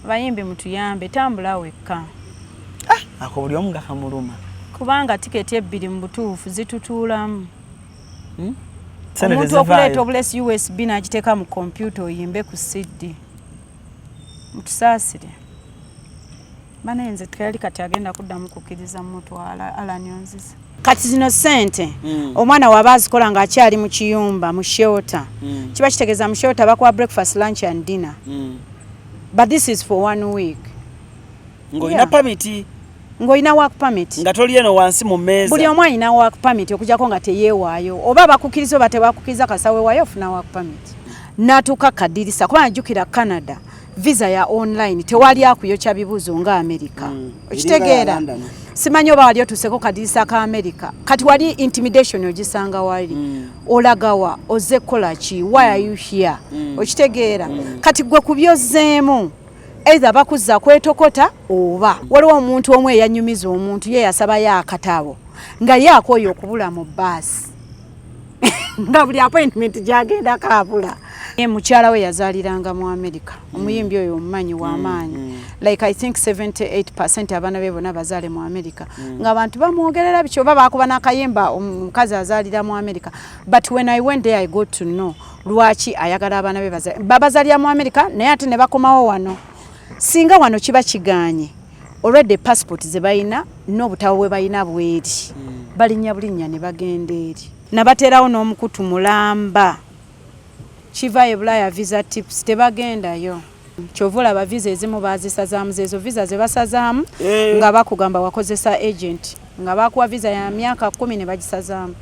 Bayimbi, mutuyambe, tambula wekka. Ako buli omu nga kamuluma. Kubanga tiketi ebbiri mu butuufu zitutuulamu. Sente Omuntu tezivaayo. Okuleeta obulesi USB n'agiteeka mu kompyuta oyimbe ku CD. Mutusaasire banaye, nze teyali kati agenda kuddamu kukkiriza mutwala Alan onzize. Kati zino sente, omwana waba azikola ng'akyali mu kiyumba, mu shelter, kiba kitegeeza mu shelter bakuwa breakfast, lunch and dinner, but this is for one week. Ng'olina permit. Ng'olina work permit. Nga toli eno wansi mu mmeeza. Buli omu alina work permit okujjako nga teyeewaayo, oba bakukkiriza oba tebakukkiriza, kasita weewaayo ofuna work permit. N'atuuka kadirisa, kuba najjukira Canada visa ya online, tewali akuyokya bibuuzo nga America. Okitegeera? Eringa ya London. Simanyi oba wali otuuseko kadirisa ka America. Kati wali intimidation ogisanga wali, olagawa, ozze kukola ki, why are you here? Okitegeera? Kati gwe ku byozzeemu, either bakuzza kwetokota oba waliwo omuntu omu eyanyumiza omuntu ye yasabayo akatabo nga ye akooye okubula mu baasi, nga buli appointment gyagendako abula. Ye mukyala we yazaaliranga mu America. Omuyimbi oyo omumanyi w'amaanyi, like I think 78% abaana be bonna bazaale mu America, ng'abantu bamwogerera biki oba bakuba n'akayimba omukazi azaalira mu America. But when I went there, I got to know lwaki ayagala abaana be babazaalira mu America, naye ate ne bakomawo wano. Singa wano kiba kiganye, already passport ze balina n'obutabo bwe balina bweri, balinnya bulinnya ne bagenda eri. Nabateerawo n'omukutu mulamba kiva e Bulaaya, visa tips, tebagendayo. Kyova olaba visa ezimu bazisazaamu, zeezo visa ze basazaamu nga bakugamba wakozesa agent, nga bakuwa visa ya myaka 10 ne bagisazaamu.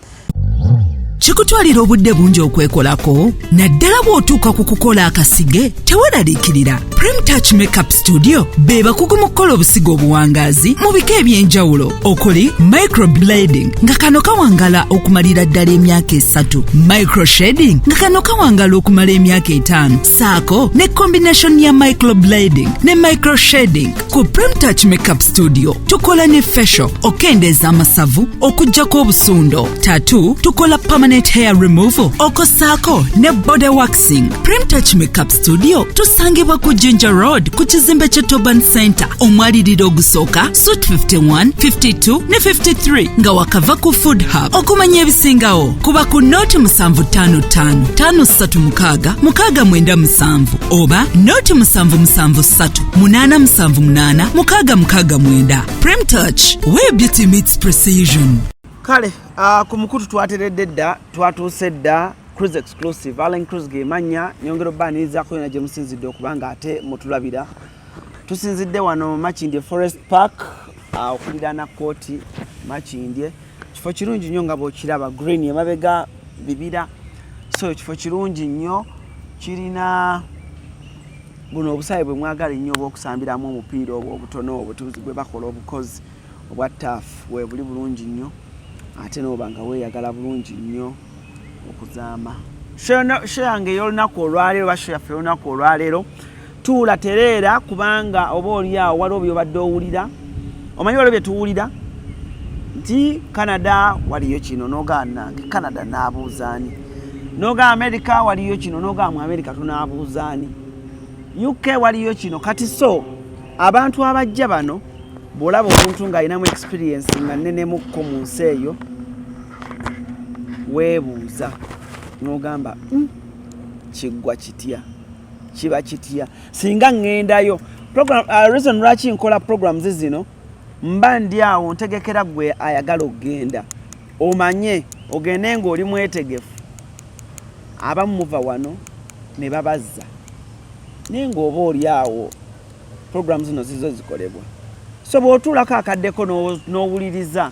Kikutwalira obudde bungi okwekolako, naddala bw'otuuka ku kukola akasige. Teweeraliikirira, Prem Touch Makeup Studio be bakugu mu kukola obusigo obuwangaazi mu bika eby'enjawulo okuli microblading, nga kano kawangala okumalira ddala emyaka 3, microshading, nga kano kawangala okumala emyaka 5, saako ne combination ya microblading ne microshading. Ku Prem Touch Makeup Studio tukola ne facial, okendeeza amasavu, okuggyako obusundo, tattoo, tukola permanent hair removal, okosaako ne body waxing. Prem Touch Makeup Studio tusangibwa ku Jinja Road, ku kizimbe kye Toban Center, omwaliriro ogusooka, suite 51, 52 ne 53, nga wakava ku Food Hub. Okumanya ebisingawo kuba ku noti 755 536 697 oba noti 773 878 669. Prem Touch, where beauty meets precision. Kale ku mukutu twateredde dda, twatuuse dda. Cruise Exclusive, Allen Cruise gemanya. Nyongera obbaanirizaako yona gye musinzidde okuba nga ate mutulabira. Tusinzidde wano Makindye Forest Park, okuliraana kooti Makindye. Kifo kirungi nnyo nga bw'okiraba, green emabega, bibira, so kifo kirungi nnyo. Kirina buno obusabe bwe mwagala ennyo obw'okusambiramu omupiira obwo obutono obwo bwe bakola obukozi obwa turf, webuli bulungi nnyo, ate n'oba nga weeyagala bulungi nnyo okuzaama. Show yange ey'olunaku olwaleero oba show yaffe ey'olunaku olwaleero, tuula tereera, kubanga oba oli awo waliwo byobadde owulira. Omanyi waliwo bye tuwulira nti Canada waliyo kino, nogaa nange Canada naabuuzaani, nogaa America waliyo kino, nogaa mu America tunaabuuzaani, UK waliyo kino. Kati so abantu abajja bano, bw'olaba omuntu ng'alinamu experience nga nnenemukko mu nsi eyo, weebuuza n'ogamba, kiggwa kitya, kiba kitya singa ŋŋendayo?" Program, reason lwaki nkola programs zino, mba ndi awo ntegekera gwe ayagala okugenda, omanye ogende ng'oli mwetegefu. Abamu muva wano ne babazza, naye ng'oba oli awo program zino zizo zikolebwa. So bw'otuulako akaddeko n'owuliriza,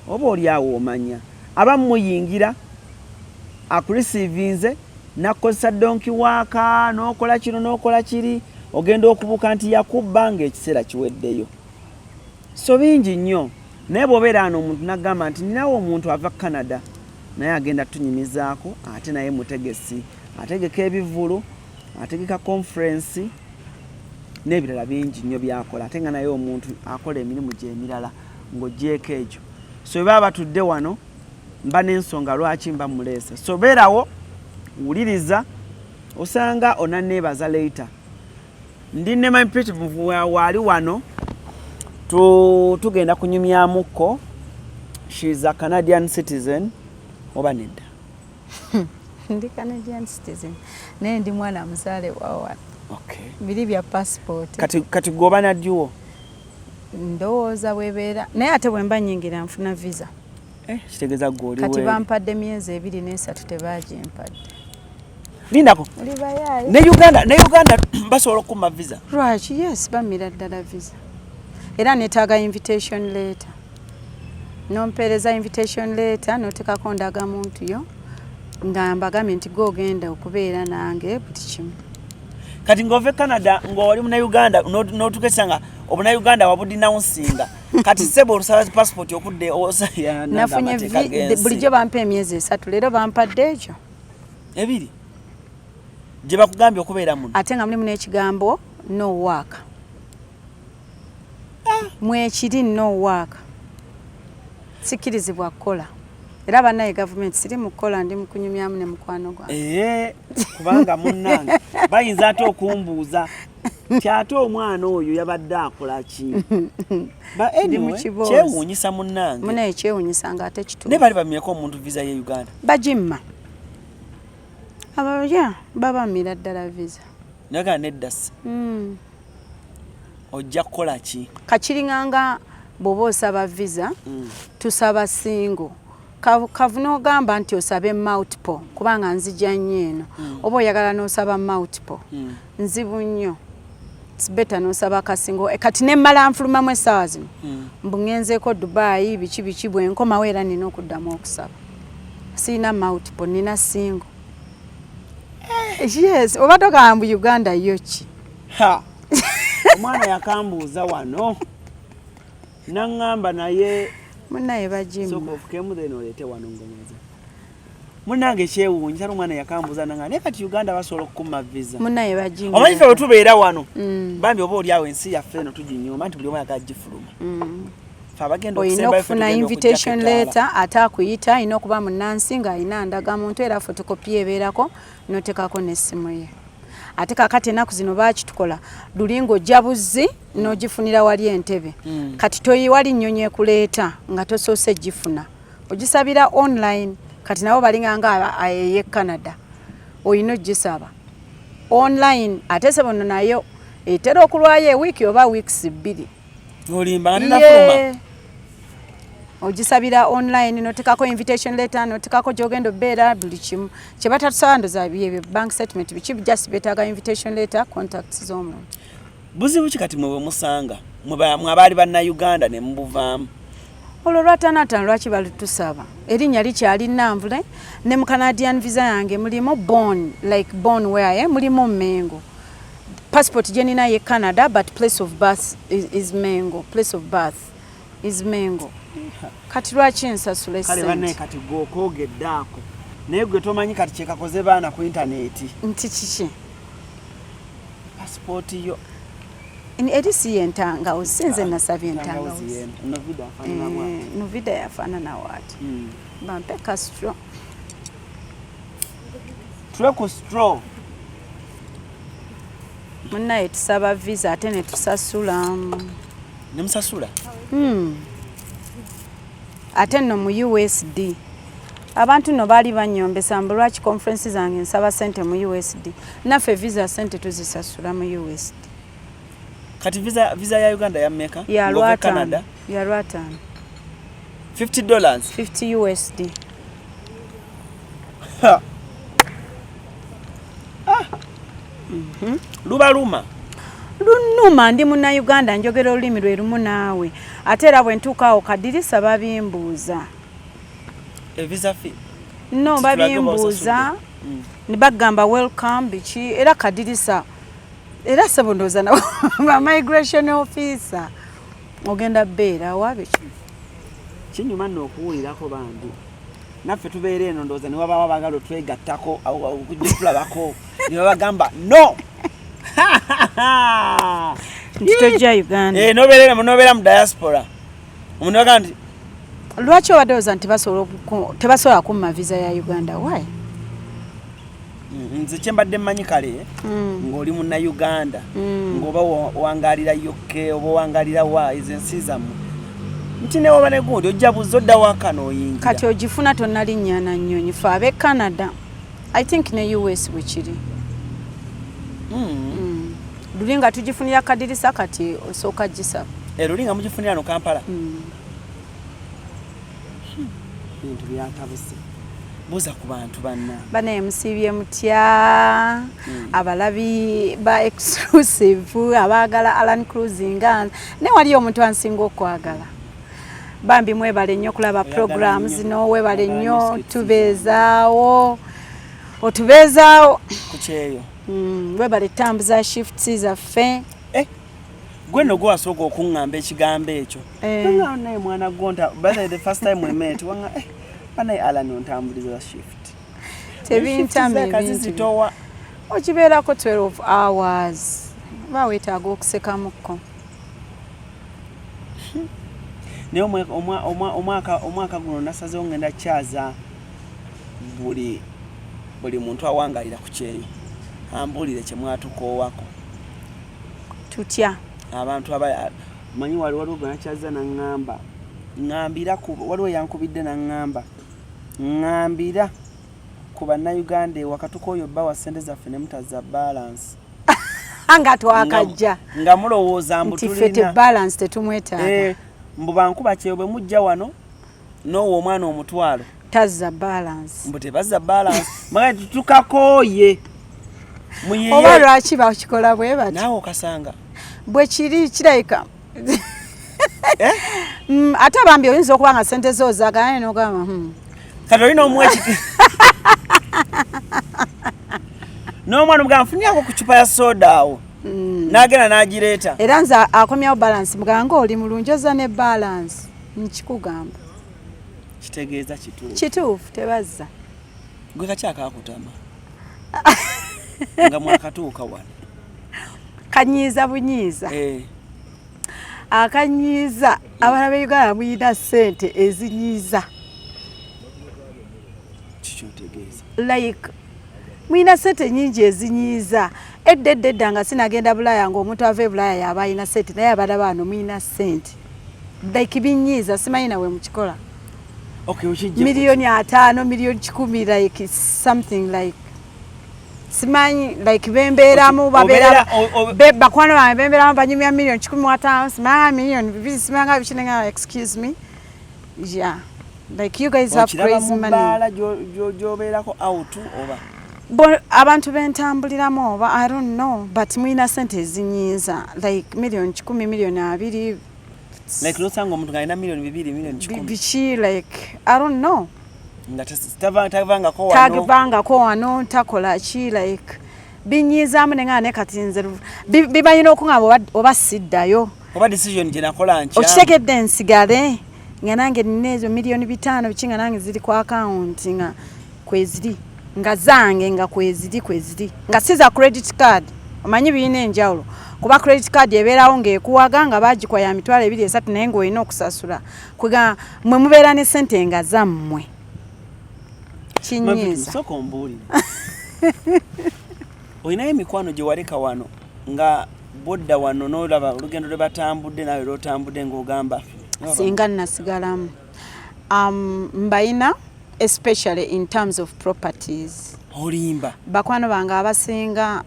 oba oli awo omanya. Abamu muyingira, akureceivinze, nakukozesa donkey work, n'okola kino n'okola kiri, ogenda okubuuka nti yakubba ng'ekiseera kiweddeyo. So bingi nnyo, naye bw'obeera ano omuntu n'agamba nti ninawo omuntu ava Canada, naye agenda tunyumizaako, ate naye mutegesi, ategeka ebivvulu, ategeka conference n'ebirala bingi nnyo byakola, ate nga naye omuntu akola emirimu gye emirala ng'oggyeeko egyo. So bwe baba batudde wano, mba n'ensonga lwaki mba muleese. So beerawo, wuliriza, osanga onanneebaza later. Ndi ne my pretty waali wano, tugenda kunyumyamuko. She's a Canadian citizen oba nedda? Ndi Canadian citizen, naye ndi mwana muzaale wawano. Okay. Biri bya passport. Kati gwoba naddiwo? Ndowooza bwebeera, naye ate bwe mba nyingira nfuna visa. Eh, kitegeeza gwe oli Kati weeri. Bampadde myezi 23, tebagimpadde. Lindako. Oli bayaaye. Ne Uganda basobola okukuma visa? Lwaki? Yes, bamira ddala visa, era netaaga invitation letter. Nompeereza invitation letter, notekako ndagamuntu yo nga mbagambye nti gwe ogenda okubeera nange buli kimu. Kati ng'ova e Canada ng'oli munauganda, n'otukesa nga obunauganda wabudenouncinga, kati sebo olusaba passport okudde Nafunye amateeka g'ensi. Bulijjo bampa emyezi 3, leero bampadde ekyo. 2 gye bakugambye okubeera muno. Ate nga mulimu n'ekigambo "no work", mwekiri "no work", sikkirizibwa kukola. Era bannaye gavumenti, siri mu kukola, ndi mu kunyumyamu ne mukwano gwange. Ee, kubanga munnange bayinza ate okumbuuza ti ate omwana oyo yabadde akola ki? Ba Ndi mu anyway, kiboozi. kyewuunyisa munnange. Munaye kyewuunyisa nga ate kituufu. Naye bali bamyeko omuntu visa ye Uganda? Bagimma aba babamira ddala visa. Naye nedda si ojja kukola ki? Kakiringanga bw'oba osaba visa, tusaba single. Kavu n'ogamba nti osabe multiple, kubanga nzija nnyo eno, oba oyagala n'osaba multiple, nzibu nnyo. It's better n'osaba kasingle. Kati nemmala nfulumamu essaawa zino, mbu ŋŋenzeeko Dubai, biki biki, bwe nkomawo era nina okuddamu okusaba. Siina multiple, nina single. Yes, obadde ogamba mbu Uganda yo ki? Ha! Omwana yakambuuza wano naŋŋamba, naye Munnaye bagimma. Sooka ofukemu, then oleete wano ngomaze. Munnange kyewuunyisa, omwana yakambuuza naŋŋamba, naye kati Uganda basobola okukuma visa? Munnaye bagimma. Omanyi ffe bwe tubeera wano, bambi, oba oli awo ensi yaffe eno tuginyuma nti buli omu ayagala gifuluma. Ffe abagenda Olina okusembayo ffe okufuna tugenda invitation okuggyako ettaala. letter, ate akuyita alina okuba munnansi ng'alina ndagamuntu, era photocopy ebeerako, notekako n'essimu ye. Ate kakati ennaku zino baakitukola luli ng'ojja buzzi n'ogifunira wali entebe. Kati toyiwali nnyonyi ekuleeta nga tosoose gifuna, ogisabira online. Kati nabo balinga nga ey'e Canada, olina ogisaba online, ate sebo nno nayo etera okulwayo ewiiki oba weeks 2. Olimba nga tenafuluma. Ye. Ogisabira online, notekako invitation letter, notekako gyogenda obeera, buli kimu. Kyebatatusaba ndoza byebyo bank statement biki, just betaaga invitation letter, contacts z'omuntu. Buzibu ki kati mwe bwe musanga mwe abaali bannayuganda ne mubuvaamu? Olwo lwatanaatano lwaki balutusaba? Erinnya likyali Nanvule, ne mu Canadian visa yange mulimu born, like born where, eh? Mulimu Mengo. Passport gye nina ye Canada, but place of birth is Mengo. Place of birth is Mengo. Kati lwaki nsasula Kale bannaye, esente? kati gwe okwogedde ako, naye gwe tomanyi kati kyekakoze baana ku intaneti. Nti kiki? Pasipooti yo. Eri si yentangawuzi, si nze nasabye Entangawuzi entangawuzi. yeno. Novida afaanana bw'ati. Eh, Novida yafaanana waati. Bampe ka straw. Tule ku straw. Munnaye tusaba visa ate ne tusasula. Ne musasula? Ate nno mu USD. Abantu nno baali banyombesa mbu lwaki conference zange nsaba sente mu USD. Naffe visa sente tuzisasula mu USD. Kati visa ya Uganda ya mmeka? Ya Ng'ova e 500. Canada? Ya 500. $50? 50 USD. Ha. Ah. Luba luma. Lunuma, ndi munnayuganda, njogera olulimi lwe lumu naawe, ate era bwe ntuuka awo kadirisa babimbuuza. Evisa fee? No. Tulage Babimbuuza. bw'osasudde. Ne bagamba welcome biki, era kadirisa, era sebo ndowooza nabo ba migration officer ogenda beera wa biki. Kinyuma nno okuwulirako bambi, naffe tubeera eno ndowooza ne wabaawo abaagala otwegattako okujja tulabako ne babagamba no. Nti tojja Uganda. Eh, nobeera eno, nobeera mu diaspora, omuntu agamba nti Lwaki obadde oza nti tebasobola kumma visa ya Uganda? Why? Nze kyembadde mmanyi kale ng'oli Munnayuganda, ng'oba owangalira UK oba owangalira wa, ezo ensi zammwe, nti newoba negundi ojja buzza odda waka n'oyingira. Kati ogifuna tonnalinnya na nnyonyi. Fe ab'e Canada, I think ne US bwe kiri. Luli nga tugifunira kadirisa, kati osooka gisaba. Luli nga mugifunira no Kampala. Bintu byatabuse, buuza ku bantu banna. Banaye, musiibye mutya, abalabi ba Exclusive, abaagala Alan Cruz? Nga ne waliyo omuntu ansinga okwagala. Bambi mwebale nnyo okulaba Oyagala program nnyo. zino. Webale Oyagala nnyo. nnyo skits. Tubeezaawo, otubeezaawo. Ku kyeyo. Webale tambuza shifts zaffe. Eh, gwe nno gwe wasooka okuŋŋamba ekigambo ekyo. Eh. Nga naye mwana gwonta, by the way, the first time we met, wanga banaye Alan ontambuliza shift. Tebintama Shift ebintu. zizitowa. Okibeerako 12 hours, oba weetaaga okusekamukko. Naye omwaka guno nasazeewo ngenda kyaza buli muntu awangalira ku kyeyo ambuulire kye mwatukoowako. Tutya? Abantu aba manyi waliwo gwe nakyaza naŋŋamba ŋŋambira ku, waliwo yankubidde naŋŋamba ŋŋambira ku Bannayuganda ewaka tukooyo bbawa ssente zaffe ne mutazza balance. Nga twakajja. Nga mulowooza mbu nti ffe tulina te balance tetumwetaaga. Eh, mbu bankuba kyeyo bwe mujja wano n'owa omwana 10,000. Tazza balance. Mbu tebazza balance, maga tukakooye. Muyiye. Oba lwaki bakikola bwe bati? Naawe okasanga. Bwe kiri kirabika. Eh? Ate bambi oyinza okuba nga sente zo ozaagala, naye n'ogamba, Kati olina omuwa ekiti n'omwana omugamba nfunirako ku cupa ya soda awo, n'agenda n'agireeta. Era nze akomyawo balance mugamba nga oli mulungi, ozza ne balance, nkikugamba. Kitegeeza kituufu? Kituufu, tebazza. Gwe kaki akakutama nga mwakatuuka wano? Kanyiiza bunyiiza. Eh, Akanyiiza, abaana be Uganda muyina ssente ezinyiiza. Kikyotegeeza? Like muyina ssente nyingi ezinyiiza. Edda edda edda nga sinagenda Bulaaya, ng'omuntu ava e Bulaaya yaba alina ssente, naye abaana baano muyina ssente like binyiiza, simanyi nawe mukikola. Okay, okijja. 50 million, 100 million, like something like simanyi like bembeeramu babeera bakwano bange bembeeramu banyumya 150 million, simanga 2 million, simanga biki, nenga excuse me, yeah, like you guys have Okiraba crazy mu money. bbaala gy'obeerako out oba? Abantu bentambuliramu oba I don't know, but mulina sente ezinyiiza, like 100 million, 20 million. Like nosanga omuntu ng'alina 2 million, 100 million. Biki, like I don't know. Nga tavangako wano. Tagivangako wano, takola ki, like binyiizaamu nenga ne kati nze bibalina okuŋŋamba oba siddayo. Oba decision gye nakola nkya. Okitegedde, nsigale nga nange nina ezo 5 million biki, nga nange ziri ku akawunti nga kweziri, nga zange nga kweziri, nga si za credit card. Omanyi birina enjawulo, kuba credit card ebeerawo ng'ekuwaga nga bagikwa ya 20,000, 30,000, naye ng'olina okusasula. Kwega mwe mubeera ne sente nga zammwe, kinyiiza. Sooka ombuulire, olinayo emikwano gye waleka wano nga bwodda wano n'olaba olugendo lwe batambudde naawe lwotambudde ng'ogamba, Singa nasigalamu. Mbayina, especially in terms of properties. Olimba. Bakwano bange abasinga,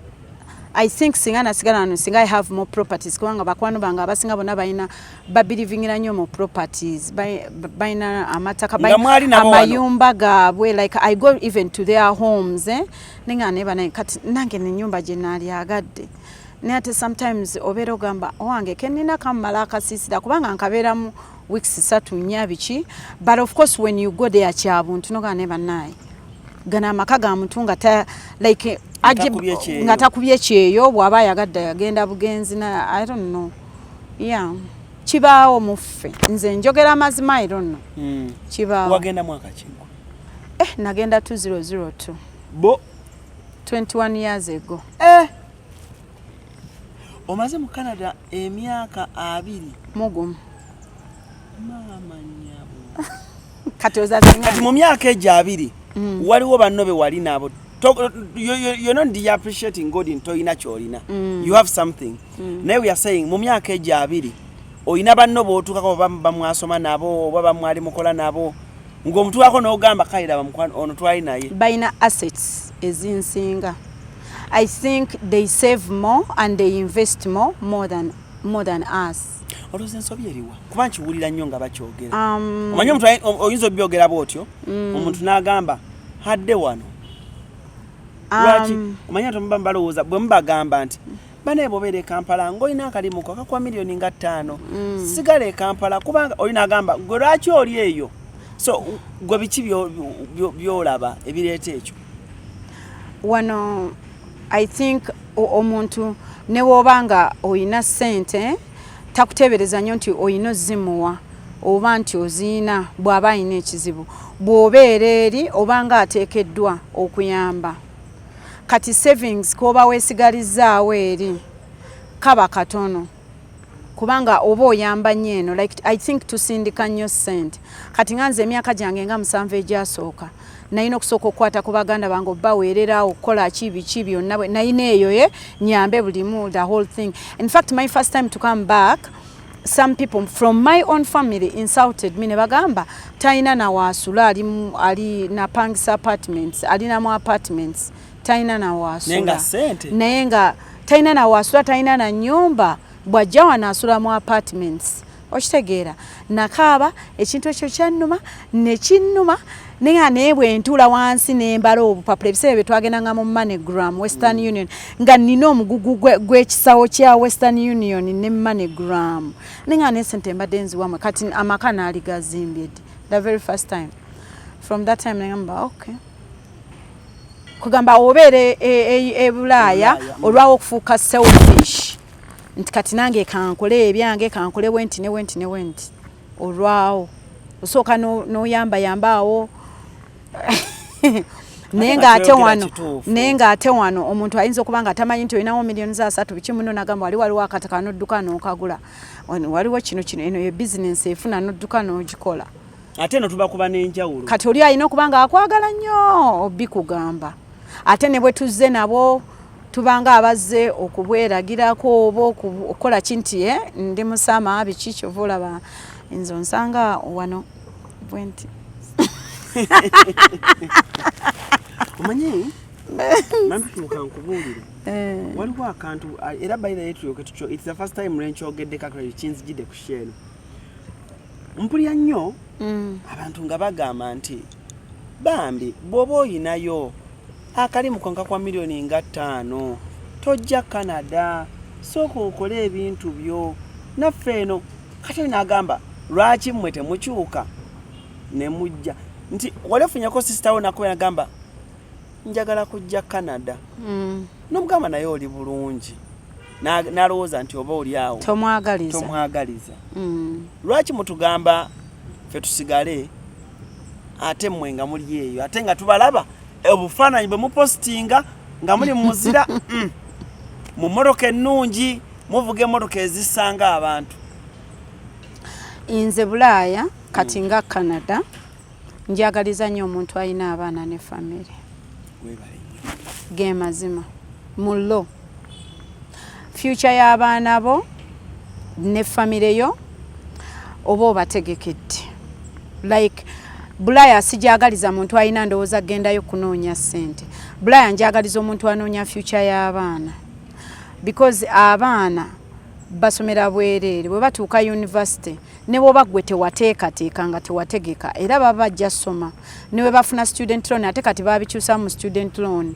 I think singa nasigala wano, singa I have more properties, kubanga bakwano bange abasinga bonna balina, babelievingira nnyo mu properties. Balina amataka, Nga mwali nabo wano? amayumba gaabwe. Like I go even to their homes, eh? Nenga neba naye kati nange nenyumba gye naalyagadde, naye ate sometimes obeera ogamba owange kenina kammala akasiisira, kubanga nkabeeramu weeks 3, 4, biki. But of course when you go there kyabuntu nogamba ne bannaaye gano amaka ga muntu nga ta, like Takubye kyeyo. Nga takubye kyeyo, bw'aba ayagadde agenda bugenzi na I don't know, yeah, kibaawo muffe. Nze njogera amazima, I don't know. Kibaawo. Wagenda mwaka kingu? Eh, nagenda 2002. Bo. 21 years ago. Eh. Omaze mu Canada emyaka 21? Mugumu. Maama nnyabo. Kati ozazinga. Kati mu myaka egyo 20 waliwo banno be wali nabo? You're not de-appreciating God nti toyina kyolina. You have something. Naye we are saying mu myaka egyo 20 oyina banno b'otuukako, oba bamwasoma nabo oba bamwali mukola nabo, ng'omutuukako n'ogamba, "Kayiraba mukwano ono twali naye." Balina assets ezinsinga. I think they save more and they invest more than us. Olowooza ensobi eriwa? Kuba nkiwulira nnyo nga bakyogera. Omanyi omuntu oyinza obyogera bwotyo, omuntu n'agamba hadde wano lwaki. Omanyi ati muba balowooza bwe mubagamba nti banaye bwobeera e Kampala ng'olina akalimu ko akakuwa miliyoni nga 5, sigala e Kampala, kubanga oli n'agamba, "Gwe lwaki oli eyo?" So gwe biki byolaba ebireeta ekyo? Wano I think omuntu ne bw'oba nga oyina ssente, takuteebereza nnyo nti oyina ozimuwa oba nti oziina. Bw'aba ayina ekizibu, bw'obeera eri oba nga ateekeddwa okuyamba. Kati savings k'oba weesigalizaawo eri kaba katono, kubanga oba oyamba nnyo eno. Like, I think tusindika nnyo ssente. Kati nga nze emyaka gyange nga 7 egyasooka, nalina okusooka okukwata ku baganda bange, obaweerera, okukola ki, biki byonna. Nalina eyo ye nyambe bulimu, the whole thing. In fact, my first time to come back, some people from my own family insulted me ne bagamba talina nawaasula, ali, ali napangisa apartments, alinamu apartments, talina Naye nga nawaasula. ssente. Naye nga talina nawaasula, talina na nyumba, bw'ajja wano asula mu apartments. Okitegeera? Nakaaba, ekintu ekyo kyannuma nekinnuma. Naye nga naye bwe ntuula wansi nembala obupapula, ebiseera bye twagendanga mu MoneyGram, Western Union, nga nina omugugu gw'ekisawo kya Western Union ne MoneyGram, naye nga nesente mbadde nziwamwe. Kati amaka naali gazimbye ddi? The very first time. From that time negamba, okay, kugamba obeera e Bulaaya, Bulaaya. olwawo okufuuka selfish nti kati nange kankole ebyange, kankole bwenti ne bwenti ne bwenti. Olwawo osooka n'oyambayamba awo, naye nga ng'ate kyogera wano kituufu. Naye ng'ate wano omuntu ayinza okuba nga tamanyi nti olinawo miliyoni za 30 biki muno, nagamba waliwo akataka, n'odduka n'okagula. Wano waliwo kino kino, eno ye bizinensi efuna, n'odduka n'ogikola. Ate eno tuba kuba n'enjawulo. Kati oli alina okuba nga akwagala nnyo obikugamba. Ate ne bwe tuzze nabo, tubanga abazze okubweragirako oba okukola ki nti ndi musama biki. Kyova olaba nze onsanga wano bwe nti. Omanyi mampituuka nkubuulire, waliwo akantu era by the way tulyoke tukyo, it's the first time lwenkyogedde kakale kinzijidde ku show eno. Mpulira nnyo abantu nga bagamba nti bambi bw'oba oyinayo akalimu konka kwa miliyoni nga 5, tojja Canada, sooka okole ebintu byo naffe eno. Kati oli n'agamba, "Lwaki mmwe temukyuka ne mujja?" Nti wali ofunyeko sister wo nakuba nagamba, "Njagala kujja Canada," nomugamba, "Naye oli bulungi." N'alowooza nti oba oli awo tomwagaliza. Tomwagaliza. Lwaki mutugamba ffe tusigale, ate mmwe nga muli eyo, ate nga tubalaba obufaananyi bwe mupositinga nga muli mu muzira, mu mmotoka ennungi, muvuga emmotoka ezisanga abantu? Nze Bulaaya kati nga Canada njagaliza nnyo omuntu alina abaana ne family. Webale nnyo. Ge mazima, mullo future y'abaana bo ne family yo oba obategekedde. Like Bulaaya sijagaliza muntu alina ndowooza gendayo kunoonya ssente. Bulaaya njagaliza omuntu anoonya future y'abaana, because abaana basomera bwereere. Bwe batuuka university, ne bwoba gwe tewateekateeka nga tewategeka, era baba bajja soma. Ne bwe bafuna student loan, ate kati babikyusa mu student loan,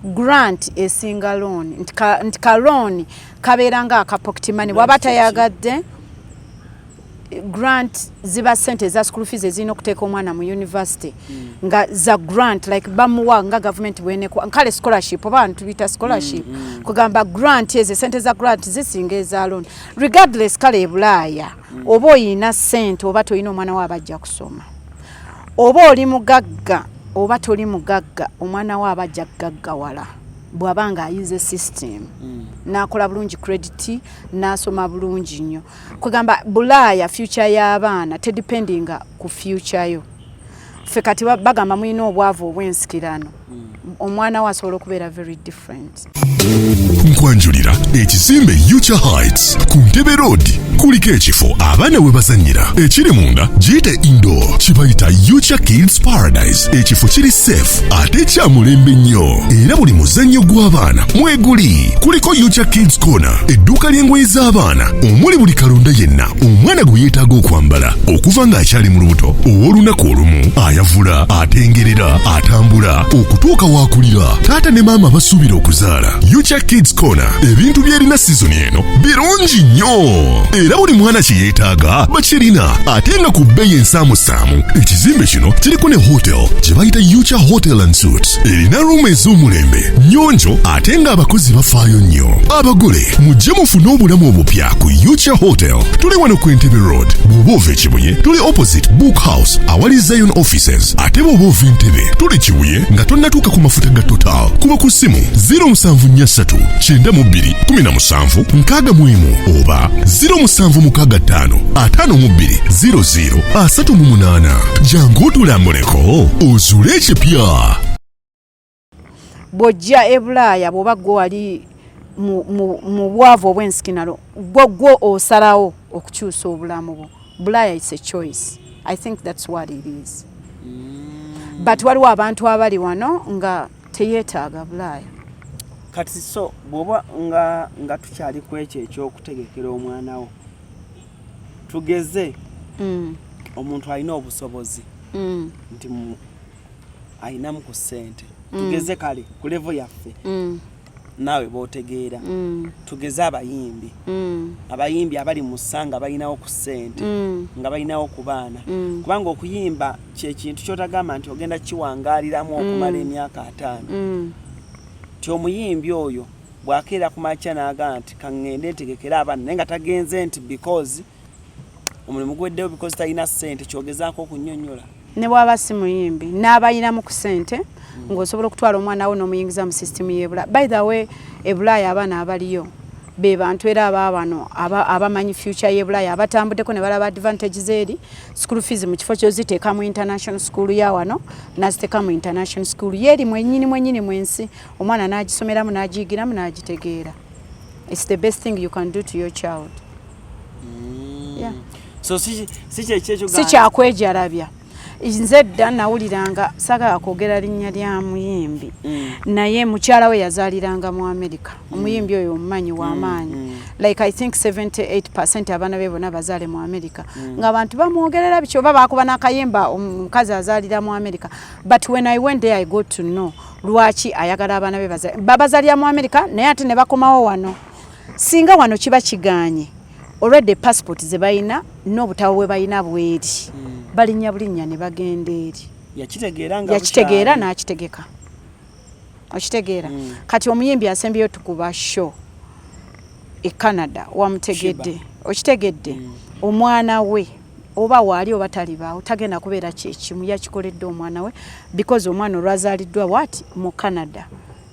grant esinga loan, nti ka loan kabeera nga aka pocket money. Bw'aba tayagadde grant, ziba sente eza school fees ezirina okuteeka omwana mu university, nga za grant, like bamuwa nga government bwenekwa nkale scholarship, oba tubiyita scholarship. Kugamba grant, ezo sente za grant zisinga eza loan regardless. Kale e Bulaaya oba oyina sente oba toyina, omwana we abajja kusoma. Oba oli mugagga oba toli mugagga, omwana we abajja kugaggawala bw'aba nga ayize system, n'akola bulungi credit, n'asoma bulungi nnyo. Kugamba Bulaaya future y'abaana tedependinga ku future yo. Ffe kati bagamba mulina obwavu obw'ensikirano. Omwana we asobola okubeera very different. Nkwanjulira ekizimbe Ucha Heights ku Ntebe Road. Kuliko ekifo abaana we bazannyira ekiri munda, giyite indoor, kibayita Ucha Kids Paradise. Ekifo kiri safe ate kya mulembe nnyo, era buli muzannyo gw'abaana mweguli. Kuliko Ucha Kids Corner, edduuka ly'engoye z'abaana omuli buli kalonda yenna omwana gwe yeetaaga okwambala okuva ng'akyali mu lubuto, ow'olunaku olumu, ayavula, atengerera, atambula, okutuuka waakulira. Taata ne maama basuubira okuzaala, Ucha Kids Corner ebintu byerina sizoni eno birungi nnyo, era buli mwana kye yeetaaga bakirina, ate nga ku bbeeyi ensaamusaamu. Ekizimbe kino kiriko ne hotel gye bayita Ucha Hotel and Suites, erina room ez'omulembe, nnyonjo, ate ng'abakozi bafaayo nnyo. Abagole mujje mufune obulamu obupya ku Ucha Hotel. Tuli wano ku Entebbe Road. Bw'oba ova Ekibuye, tuli opposite Book House awali Zion Offices, ate bw'oba ova Entebbe, tuli Kibuye nga tonnatuuka ku mafuta ga Total. Kuba ku ssimu 0743 92 17 61 oba 0765 52 00 38. Jangu otulambuleko ozuule ekipya. Bw'ojja e Bulaaya, bw'oba gwe wali mu bwavu obw'ensikinalo, gwo osalawo okukyusa obulamu bwo. Bulaaya, it's a choice. I think that's what it is. But waliwo abantu abali wano nga teyeetaaga Bulaaya. Kati so bw'oba nga tukyali ku ekyo ekyokutegekera omwana wo, tugeze omuntu alina obusobozi nti ayinamu ku ssente, tugeze kale ku level yaffe naawe bootegeera, tugeze abayimbi, abayimbi abali mu ssa nga balinawo ku ssente, nga balinawo ku baana, kubanga okuyimba kyekintu kyotagamba nti ogenda kiwangaaliramu okumala emyaka 50, nti omuyimbi oyo bw'akeera ku makya n'agamba nti kaŋŋende ntegekere abaana, naye nga tagenze nti because omulimu guweddewo, because talina ssente, kyogezaako okunyonnyola? Ne bw'aba si muyimbi n'abayinamu ku ssente, ng'osobola okutwala omwana wo n'omuyingiza mu sisitimu y'ebulaaya. By the way, ebulaaya abaana abaliyo be bantu era abaabano abamanyi future y'ebulaaya, abatambuddeko ne balaba advantages eri school fees. Mu kifo kyoziteeka mu international school ya wano, naziteeka mu international school yeeri mwennyini mwennyini mwensi, omwana n'agisomeramu, n'agiyigiramu, n'agitegeera. It's the best thing you can do to your child. Yeah. So si kyekyo? Si kyakwejalabya. Nze dda nawuliranga, saagala kwogera linnya lya muyimbi, naye mukyala we yazaaliranga mu America. Omuyimbi oyo omumanyi w'amaanyi, like I think 78% abaana be bonna bazaale mu America, ng'abantu bamwogerera biki oba bakuba n'akayimba, omukazi azaalira mu America. But when I went there, I got to know lwaki ayagala abaana be babazaalira mu America, naye ate ne bakomawo wano. Singa wano kiba kiganye, already passport ze balina n'obutabo bwe balina bweri, balinnya bulinnya ne bagenda eri. Yakitegeera nga Yakitegeera bukyali. N'akitegeka, okitegeera? Kati omuyimbi asembyeyo tukuba show e Canada wamutegedde, okitegedde? Omwana we oba waali oba talibaawo, tagenda kubeera kyekimu. Yakikoledde omwana we because omwana olwazaaliddwa what mu Canada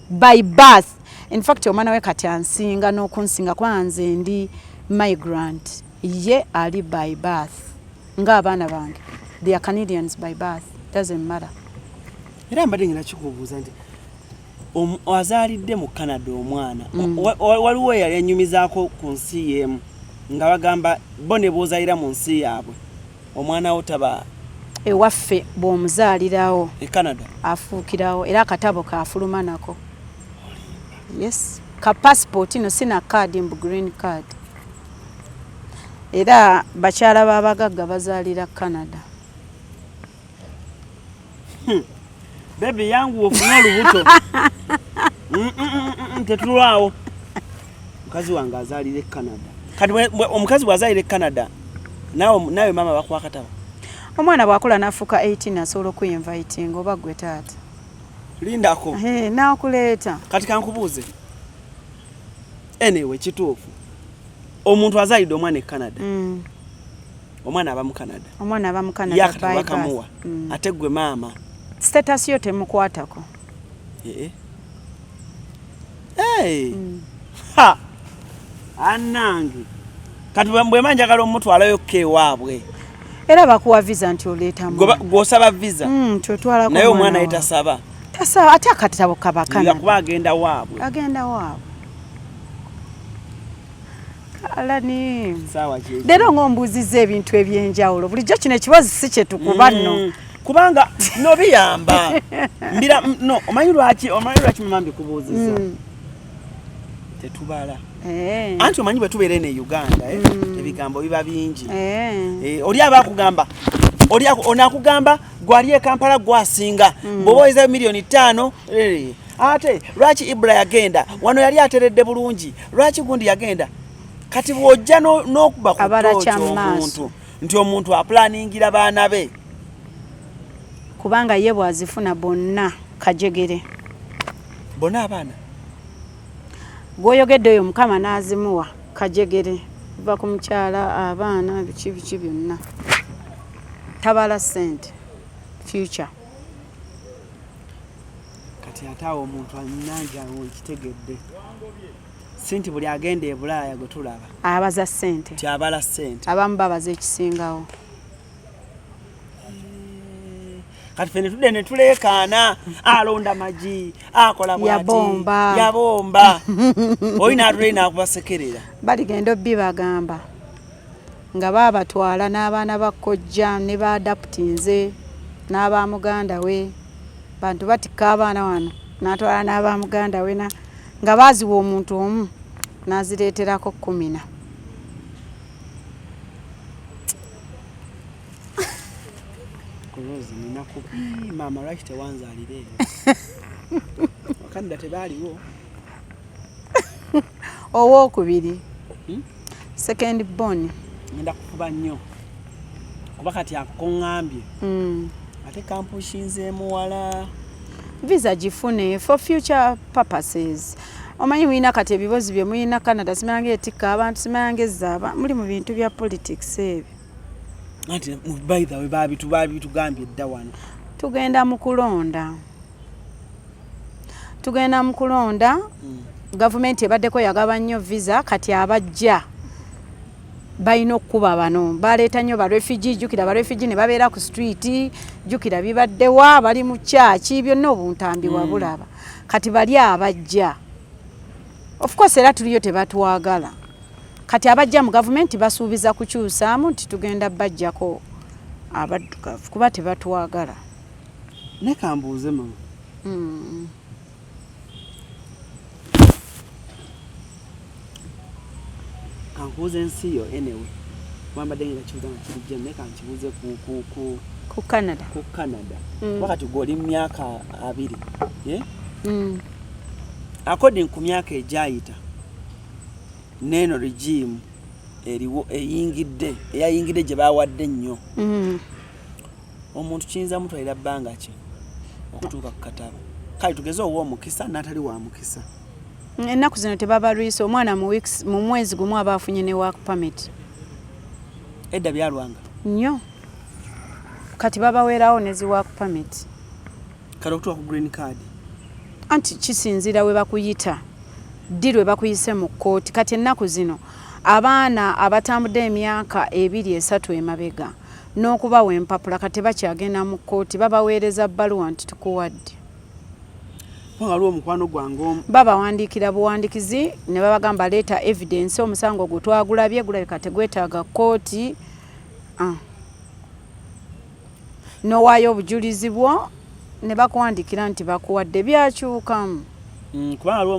by birth. In fact, omwana we kati ansinga n'okunsinga, kuba nze ndi migrant, ye ali by birth. Ng'abaana bange, they are Canadians by birth. Doesn't matter. Era mbadde ngenda kikubuuza nti azaalidde mu Canada omwana, waliwo eyali anyumizaako ku nsi y'emu nga bagamba bo ne bw'ozaalira mu nsi yaabwe, omwana wo taba Ewaffe bw'omuzaalirawo e Canada afuukirawo, era akatabo kafuluma nako. Yes, ka passport no, sina kaadi mbu green card. Era bakyala b'abagagga bazaalira Canada. Baby yangu, ofune olubuto. Tetulwawo. Mukazi wange azaalira e Canada. Kati omukazi bw'azaalira e Canada, naawe maama bakuwa akatabo? Omwana bw'akula n'afuuka 18, asobola okuyinvitinga oba gwe taata. Lindako. N'akuleeta. Kati kankubuuze, anyway, kituufu omuntu azaalidde omwana e Canada, omwana aba mu Canada? Omwana aba mu Canada Ye akatabo by birth. bakamuwa, ate gwe maama? Status yo temukwatako. Eh, eh. Hey. Ha! Annange, kati bwe mba njagala omutwalayo ko ewaabwe? Era bakuwa visa nti oleeta mwana. Gw'osaba visa. Nti otwalako naye omwana ye tasaba. Tasaba, ate akatabo kaba Canada. Kuba agenda waabwe. Agenda waabwe. Alani. Leero ng'ombuuzizza ebintu eby'enjawulo. Bulijjo kino ekibazo si kye tukuba nno. Kubanga no biyamba. Mbira no omanyi lwaki mama mbikubuuzizza. Tetubala. Anti omanyi bwe tubeera eno e Uganda ebigambo biba bingi. Oli aba akugamba, oli ono akugamba gwali e Kampala gwasinga, bw'oba oyeza 5 million, ate lwaki Ibra yagenda wano yali ateredde bulungi, lwaki gundi yagenda. Kati bw'ojja n'okuba ku tooki omuntu nti omuntu aplaningira baana be, kubanga ye bw'azifuna bonna kajegere, bonna abaana gw'oyogedde oyo Mukama n'azimuwa kajegere, kuva ku mukyala, abaana, biki biki byonna, tabala ssente, future. Kati ate awo omuntu ananja ekitegedde si nti buli agenda e Bulaaya gwe tulaba abaza ssente, ti abala ssente, abamu babaza ekisingawo. Kati ffe netudde ne tuleekaana, alonda magi, akola bwati, yabomba, yabomba, oli n'atulei n'akubasekerera. Baligenda obbi bagamba nga baabatwala n'abaana ba kojja ne ba adoptinze n'aba muganda we. Bantu batikka abaana wano n'atwala n'aba muganda we nga baaziwa omuntu omu n'azireeterako 14. Rose, ninaku maama, lwaki tewanzaalira eyo? Wakanida tebaaliwo. Owookubiri, second born. Ngenda kufuba nnyo kuba kati akuŋŋambye ate kampushinzeemu wala. Visa gifune for future purposes. Omanyi mulina kati ebibozi bye mulina Canada, simanyanga etikka abantu, simanyanga ezzaaba, muli mu bintu bya politics ebyo. Anti by the way babitugambye dda wano. Tugenda mu kulonda, tugenda mu kulonda. Gavumenti ebaddeko yagaba nnyo visa, kati abajja balina okukuba bano baleeta nnyo ba refugee. Jjukira ba refugee ne babeera ku street, jjukira bibaddewa, bali mu kyaki, byonna obuntambi wabulaba. Kati bali abajja, of course era tuliyo tebatwagala. Kati abajja mu gavumenti basuubiza kukyusaamu nti tugenda bajjako abaddugavu kuba tebatwagala. Naye kambuuze mama. Kankubuuze ensi yo anyway. Wambadde ngenda kibuuza nga kiri jja, naye kankibuuze ku ku Canada. Ku Canada. Wakati gwe oli mu myaka 20, eh? According ku myaka egyayita n'eno regime eriwo eyingidde, eyayingidde gye bawadde ennyo, omuntu kiyinza mutwalira bbanga ki okutuuka ku katabo? Kale tugeze owa omukisa n'atali wa mukisa. Ennaku zino tebabalwisa omwana mu weeks, mu mwezi gumu aba afunye ne work permit. Edda byalwanga. Nnyo, kati babaweerawo ne zi work permit. Kale okutuuka ku green card? Anti kisinziira we bakuyita, ddi lwe bakuyise mu kkooti. Kati ennaku zino abaana abatambudde emyaka 2, 3 emabega n'okubawa empapula, kati tebakyagenda mu kkooti, babaweereza bbaluwa nti tukuwadde. Kubanga waliwo omukwano gwange omu. Babawandiikira buwandikizi ne babagamba leeta evidence, omusango gwo twagulabye, gulabika tegwetaaga kkooti. Ah. N'owaayo obujulizi bwo ne bakuwandiikira nti bakuwadde, byakyukamu. Kubanga waliwo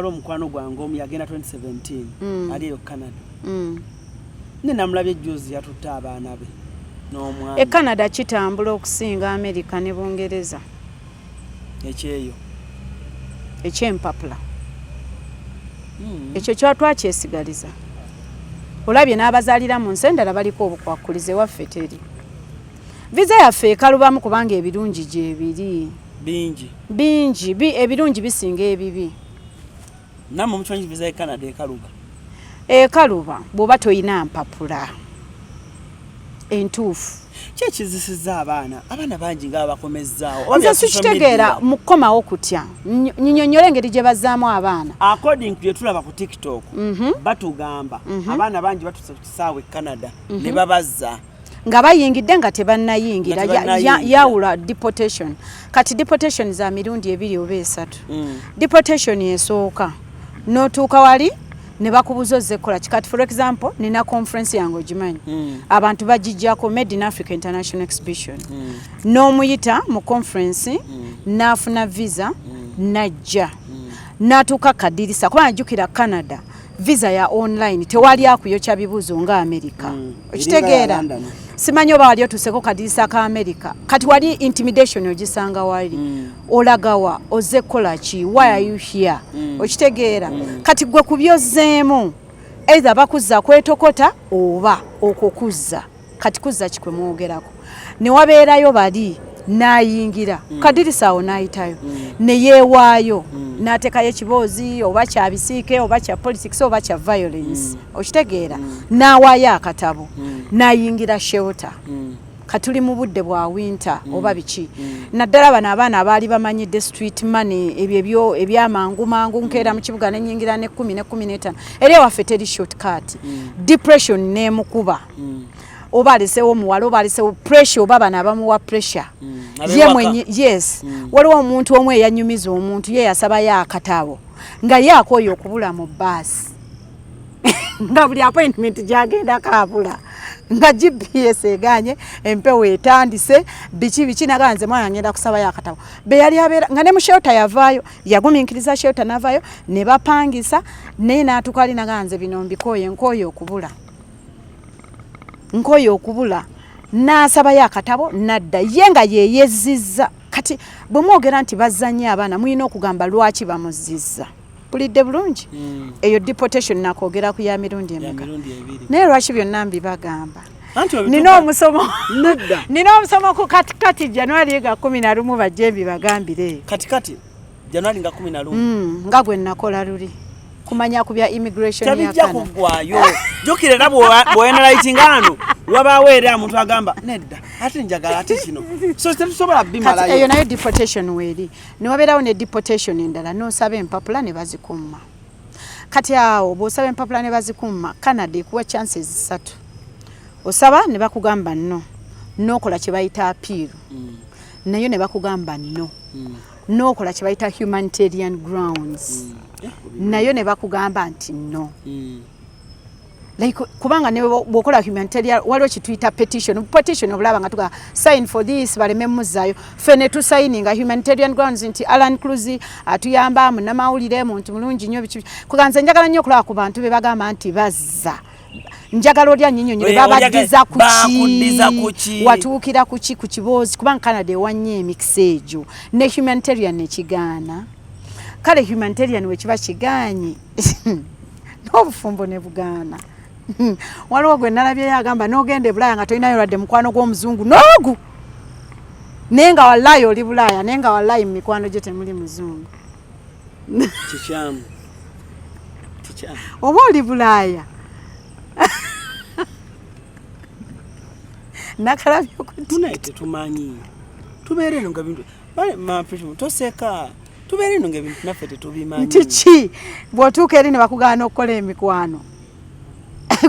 omukwano gwange omu yagenda 2017, ali eyo Canada. Ne namulabye juzi yatutte abaana be n'omwami. E Canada kitambula okusinga America ne Bungereza. Ekyeyo? Ekyempapula. Ekyo kya twakyesigaliza, olabye n'abazaalira mu nsi endala baliko obukwakuliza, ewaffe teri. Visa yaffe ekalubamu kubanga ebirungi gyebiri. Bingi. Bingi, ebirungi bisinga ebibi. Nammwe mukimanyi visa e Canada ekaluba? Ekaluba bw'oba toyina mpapula entuufu. Ki ekizisiza abaana bangi nga babakomezzaawo? Nze sikitegeera mukukomawo kutya. Nyinyonnyola engeri gye bazzaamu abaana. According to tulaba ku TikTok, batugamba abaana bangi batuuse ku kisaawe e Canada ne babazza. Nga bayingidde, nga tebannayingira. Nga tebannayingira. Yawula deportation. Kati deportation za mirundi ebiri oba esatu. Deportation esooka, n'otuuka wali ne bakubuza ozze kukola ki. Kati for example, nina conference yange, ogimanyi, abantu bagijjako, Made in Africa International Exhibition. N'omuyita mu conference, n'afuna visa, najja n'atuuka kadirisa, kuba najjukira Canada visa ya online, tewali akuyokya bibuuzo nga America. Okitegeera? Eringa ya London. Simanyi oba wali otuuseko kadirisa ka America. Kati wali intimidation ogisanga wali. Olagawa? Ozze kukola ki? Why are you here? Okitegeera? Kati gwe ku byozzeemu, either bakuzza kwetokota oba okwo kuzza. Kati kuzza kikwe mwogerako, ne wabeerayo bali n'ayingira kadirisa awo, n'ayitayo ne yeewaayo, n'ateekayo ekiboozi oba kya bisiike oba kya politics oba kya violence. Okitegeera? N'awaayo akatabo, n'ayingira shelter. Katuli mu budde bwa winter oba biki, naddala bano abaana abaali bamanyidde street money, ebyo ebyo ebyamangu mangu, nkeera mu kibuga nenyingira ne 10 ne 15, era ewaffe teri shortcut. Depression nemukuba, oba alesewo omuwala oba alesewo pressure, oba bano abamuwa pressure. Ye Ab'ewaka. mwenye, yes. Waliwo omuntu omu eyanyumiza omuntu, ye yasabayo akatabo nga ye akooye okubula mu baasi, nga buli appointment gyagendako abula, nga GPS eganye, empewo etandise, biki biki. Nagaa nze mwana ngenda kusabayo akatabo. Be yali abeera nga ne mu shelter yavaayo, yagumiikiriza shelter navaayo ne bapangisa, naye n'atuuka ali nagaa nze bino mbikooye, nkooye okubula, nkooye okubula. N'asabayo akatabo nadda ye nga yeyezzizza. Kati bwe mwogera nti bazzanye abaana, mulina okugamba lwaki bamuzizza. Pulidde bulungi? Eyo deportation nakwogera ku ya mirundi Ya emeka? mirundi ebiri. Naye lwaki byonna mbibagamba? Anti obituuka- Nina omusomo. Nedda. Nina omusomo ku katikati January ga 11, bajje mbibagambire eyo. Katikati January nga 11. Nga gwe nakola luli kumanya ku bya immigration ya Tebijja Canada. kuggwayo. Jjukira era bw'oenalightinga ano, wabaawo era omuntu agamba nedda, ate njagala ate kino, so tetusobola Kati eyo bimalayo. nayo deportation weeri, newabeerawo ne deportation endala, n'osaba empapula ne bazikumma. Kati awo bw'osaba empapula ne bazikumma, Canada ekuwa chances ssatu. Osaba ne bakugamba no, n'okola kye bayita appeal, nayo ne bakugamba no, n'okola kye bayita humanitarian grounds, nayo ne bakugamba nti no. Like kubanga ne bw'okola humanitarian, waliwo kituyita petition. Petition obulaba nga tuga sign for this, baleme muzaayo. Ffe ne tusayininga humanitarian grounds nti Alan Cruz atuyamba, munnamawulire, muntu mulungi nnyo, biki. Kuga nze njagala nnyo okulaba ku bantu be bagamba nti bazza, njagala olya nnyinyonnyole. Babaddiza ku Bakuddiza ku ki? ki? Watuukira ku ki ku kiboozi? Kubanga Canada ewannyo emikisa egyo, ne humanitarian nekigaana. Kale humanitarian wekiba kigaanye, n'obufumbo ne bugaana. Waliwo gwe nalabyeyo agamba n'ogenda e Bulaaya nga tolinayo lwadde mukwano gw'omuzungu n'ogu, naye nga wallayi oli Bulaaya, naye nga wallayi mu mikwano gye temuli muzungu. Kikyamu, kikyamu. Oba oli Bulaaya, nakalabye ku Tunaye tetumanyi, tubeera eno nga bintu toseka, tubeera eno nga ebintu naffe tetubimanyi. Nti ki bw'otuuka eri ne bakugaana okukola emikwano,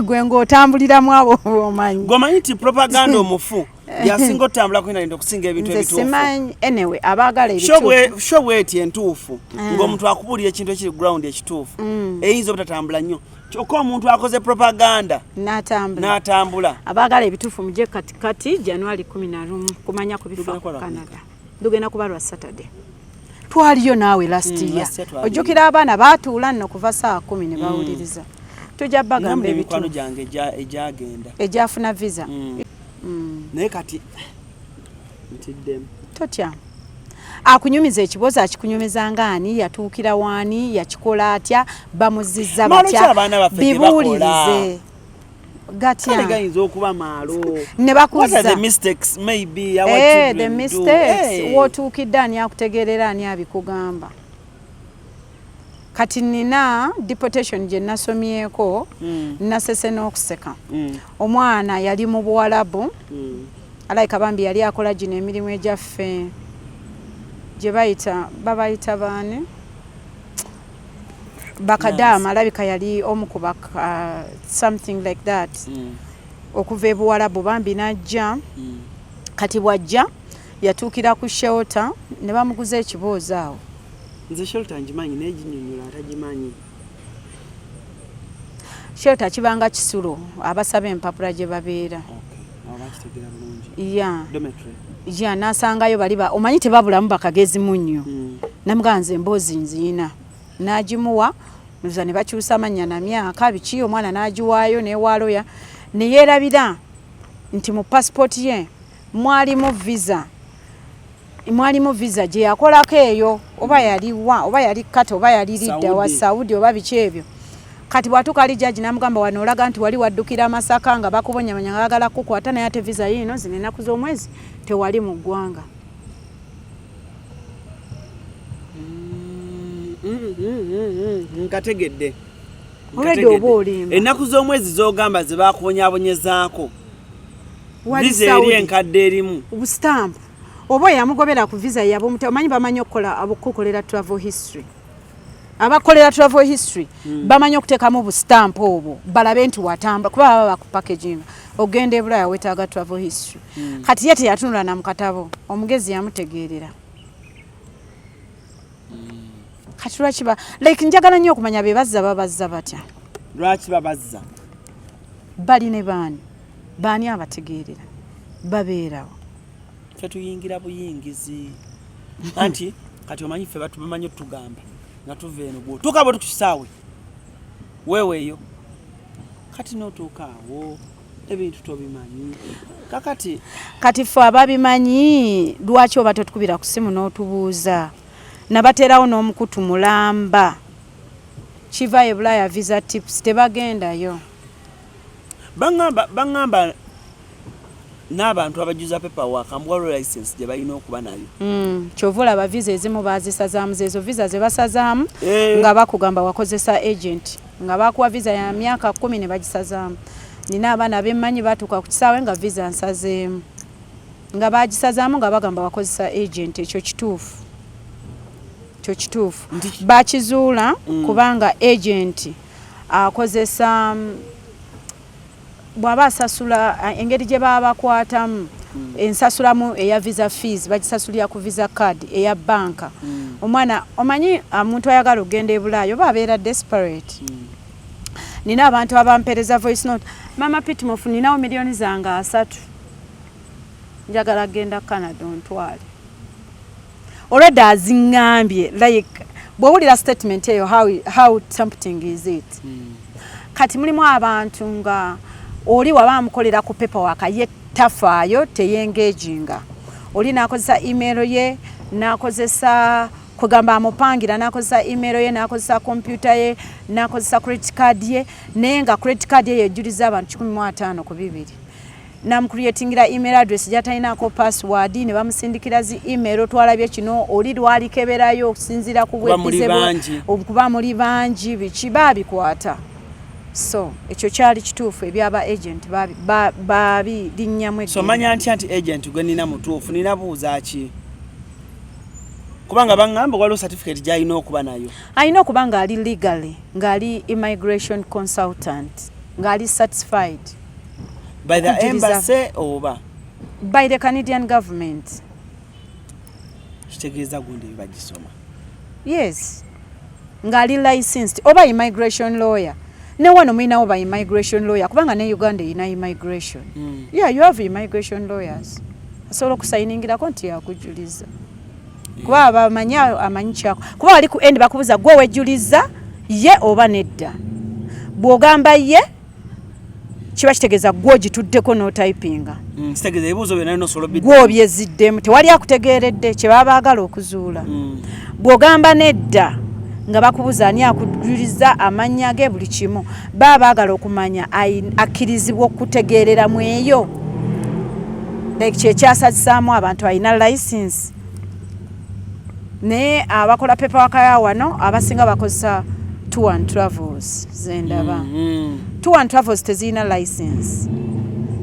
gwe ng'otambuliramu abo bomanyi. Gwomanyi nti propaganda omufu yasinga otambula ku internet okusinga ebintu Nze ebituufu. simanyi. Anyway, abaagala ebituufu. Sho bweti entuufu, ng'omuntu akubuulira ekintu ekiri ground ekituufu, eyinza obutatambula nnyo, kyokka omuntu akoze propaganda n'atambula. N'atambula. Abaagala ebituufu mujje katikati January 11 kumanya ku bifa Lugenda ku kuba lwa Canada. Lugenda kuba lwa Saturday. Twaliyo naawe last year. Last year twaliyo. Ojjukira abaana baatuula nno kuva saa 10 ne bawuliriza. Tujja bagamba Namwe emikwano ebituufu. gyange egyagenda. Egyafuna visa. Naye kati ntiddemu. Totya. Akunyumiza ekibozi akikunyumiza nga ani, yatuukira waani, yakikola atya, bamuzizza Maalo ki batya? abaana baffe ge Bibuulirize. Kale Gatya? gayinza okuba maalo. Ne What are bakuzza. the mistakes maybe our Eh, the children do? mistakes. Wootuukidde ani akutegeerera, ani abikugamba? Kati nina deportation gye nasomyeko, nasese n'okuseka. Omwana yali mu Buwalabu, alayika bambi yali akola gino emirimu egyaffe gye bayita, babayita baani, bakadaama. Alabika yali omu ku baka, something like that. Okuva e Buwalabu bambi n'ajja. Kati bw'ajja yatuukira ku shelter ne bamuguza ekiboozi awo. Nze shelter ngimanyi, naye ginyonyola atagimanyi. Shelter kibanga kisulo abasaba empapula gye babeera. Ya ya, n'asangayo bali omanyi tebabulamu bakagezi munnyo. Namugamba nze emboozi nziina, n'agimuwa nza ne bakyusa amannya na myaka biki, omwana n'agiwaayo n'ewaaloya ne yeerabira nti mu passport ye mwalimu visa, mwalimu visa gye yakolako eyo, oba yaliwa, oba yali kata, oba yali lidda wa Saudi oba biki ebyo. Kati bw'atuuka ali jaji n'amugamba, wano olaga nti wali waddukira Masaka nga bakubonyabanya nga bagala kukukwata, naye ate visa yiino, zino ennaku z'omwezi tewali mu ggwanga. Nkategedde. Olwedde oba olimba. Ennaku z'omwezi z'ogamba ze bakubonyabonyezaako, visa eri enkadde erimu obusitampu, oba yamugobera ku visa yabomute. Omanyi bamanyi okukola, okukolera travel history, abakolera travel history bamanyi okuteekamu obusitampu obwo balabe nti watamba, kuba baba bakupackaginga ogenda e Bulaya weetaaga travel history. Kati ye teyatunula na mu katabo, omugezi yamutegeerera. Kati lwaki ba like njagala nnyo okumanya be bazza babazza batya? Lwaki babazza? Bali ne baani? Baani abategeerera babeerawo? Ffe tuyingira buyingizi, anti kati omanyi ffe bamanyi otugamba nga tuva eno, bwotuuka bwe tukisaawe weeweeyo, kati notuuka awo ebintu tobimanyi kakati. Kati ffe ababimanyi, lwaki oba totukubira ku simu n'otubuuza? Nabateerawo n'omukutu mulamba kiva e Bulaaya visa tips, tebagendayo. Baŋŋamba n'abantu abajuza paperwork mbu waliwo license gye balina okuba nayo. Kyova olaba visa ezimu bazisazaamu, zeezo visa ze basazaamu nga bakugamba wakozesa agent, nga bakuwa visa ya myaka 10 ne bagisazaamu. Nina abaana bemmanyi batuuka ku kisaawe nga visa nsazeemu, nga bagisazaamu nga bagamba wakozesa agent. Ekyo kituufu, ekyo kituufu, bakizuula kubanga agent akozesa bw'aba asasula, engeri gye baba bakwatamu ensasulamu eya visa fees bagisasulira ku visa card eya banka. Omwana omanyi omuntu ayagala okugenda e Bulaaya oba abeera desperate. Nina abantu abampereza voice note, "Mama Pitmof, ninawo miliyoni zange 30, njagala genda Canada, ontwale." Olwedde aziŋŋambye, like bw'owulira statement eyo, how tempting is it? Kati mulimu abantu nga oli waba amukolera ku paperwork, ye tafaayo, teyengaginga, oli n'akozesa email ye, n'akozesa kugamba amupangira, n'akozesa email ye, n'akozesa kompyuta ye, n'akozesa credit card ye, naye nga credit card ye yejjuliza abantu 150 ku bibiri, namucreatingira email address gyatalinako password, ne bamusindikira zi email, twalabye kino, oli lwalikeberayo okusinziira ku bwekize, kuba muli bangi, biki babikwata. So ekyo kyali kituufu, ebyaba agent babiриnnyamu. So manya ntya nti agent gwe nina mutuufu? Nina buuza ki? Kubanga baŋŋamba waliwo certificate gy'alina okuba nayo. Alina okuba ng'ali legally, ng'ali immigration consultant, ng'ali certified. By the embassy oba? By the Canadian government. Kitegeeza gundi bagisoma. Yes, ng'ali licensed oba immigration lawyer. Ne wano mulinawo ba immigration lawyer, kubanga ne Uganda erina immigration. Yeah, you have immigration lawyers, asobola okusayiningirako nti yakujuliza, kuba bamanyi, amanyi kyako, kuba wali ku end bakubuza gwe wejuliza ye oba nedda. Bw'ogamba ye, kiba kitegeeza gwe ogituddeko n'otypinga. Kitegeeza ebibuuzo byonna nosobola. Gwe obyeziddemu, tewali akutegeeredde kye baba baagala okuzuula. Bw'ogamba nedda, nga bakubuza ani akujuliza, amannya ge, buli kimu. Baba baagala okumanya akkirizibwa okutegeereramu eyo, like kyekyasazisaamu abantu, alina license. Naye abakola paperwork ya wano abasinga bakozesa tour and travels zendaba. Tour and travels tezirina license.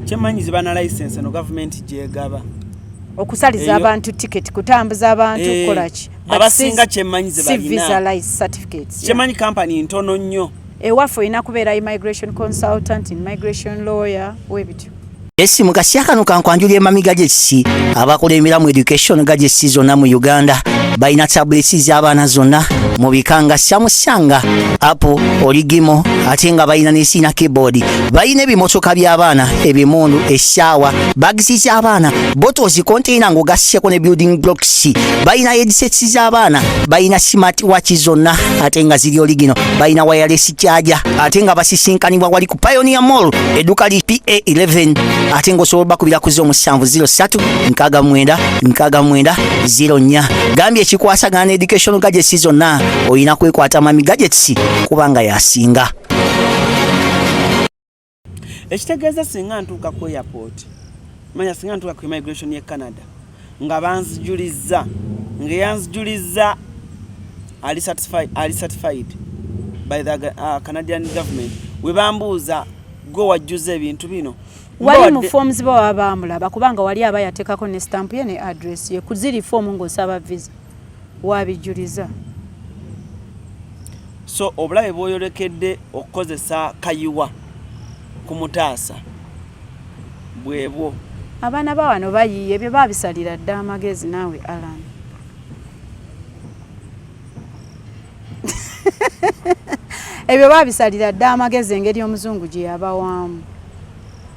Kyemanyi ziba na license eno gavumenti gyegaba. Okusaliza abantu ticket, kutambuza abantu, kukolaki. Abasinga kyemmanyi ze balina. Visa certificates. Kyemanyi kampani ntono nnyo. Ewaffe olina kubeera immigration consultant, immigration lawyer, webityo. Esi mu kaseera kano kankwanjulira Emami Gadgets, abakulembera mu education gadgets zonna mu Uganda. Balina tablets z'abaana zonna mu bika nga Samsung, Apple, Origimo, ate nga balina ne sina keyboard. Balina ebimotoka by'abaana, ebimundu, essaawa, bags z'abaana, bottles, container ng'ogasseko ne building blocks. Balina headsets z'abaana, balina smart watch zonna ate nga ziri original, balina wireless charger, ate nga basisinkanibwa wali ku Pioneer Mall, edduka li PA11, ate ng'osobola bakubira ku 0703 69 69 04. Gambye ekikwasagana ne education gadgets zonna olina kwekwata Mami Gadgets kubanga yasinga. Ekitegeeza singa ntuuka ku airport, manya singa ntuuka ku immigration ye Canada nga banzijulizza, ngaeyanzijulizza ali certified by the Canadian government, we bambuuza gwe wajjuza ebintu bino? Wali mu forms baba bamulaba, kubanga wali aba yateekako ne stamp ye ne address ye ku ziri form ng'osaba visa, wabijuliza. So obulabe bwoyolekedde okukozesa kayiwa kumutaasa bwebwo. Abaana ba wano bayiiya, ebyo babisalira dda amagezi. Naawe Alan, ebyo babisalira dda amagezi, engeri omuzungu gye yabawaamu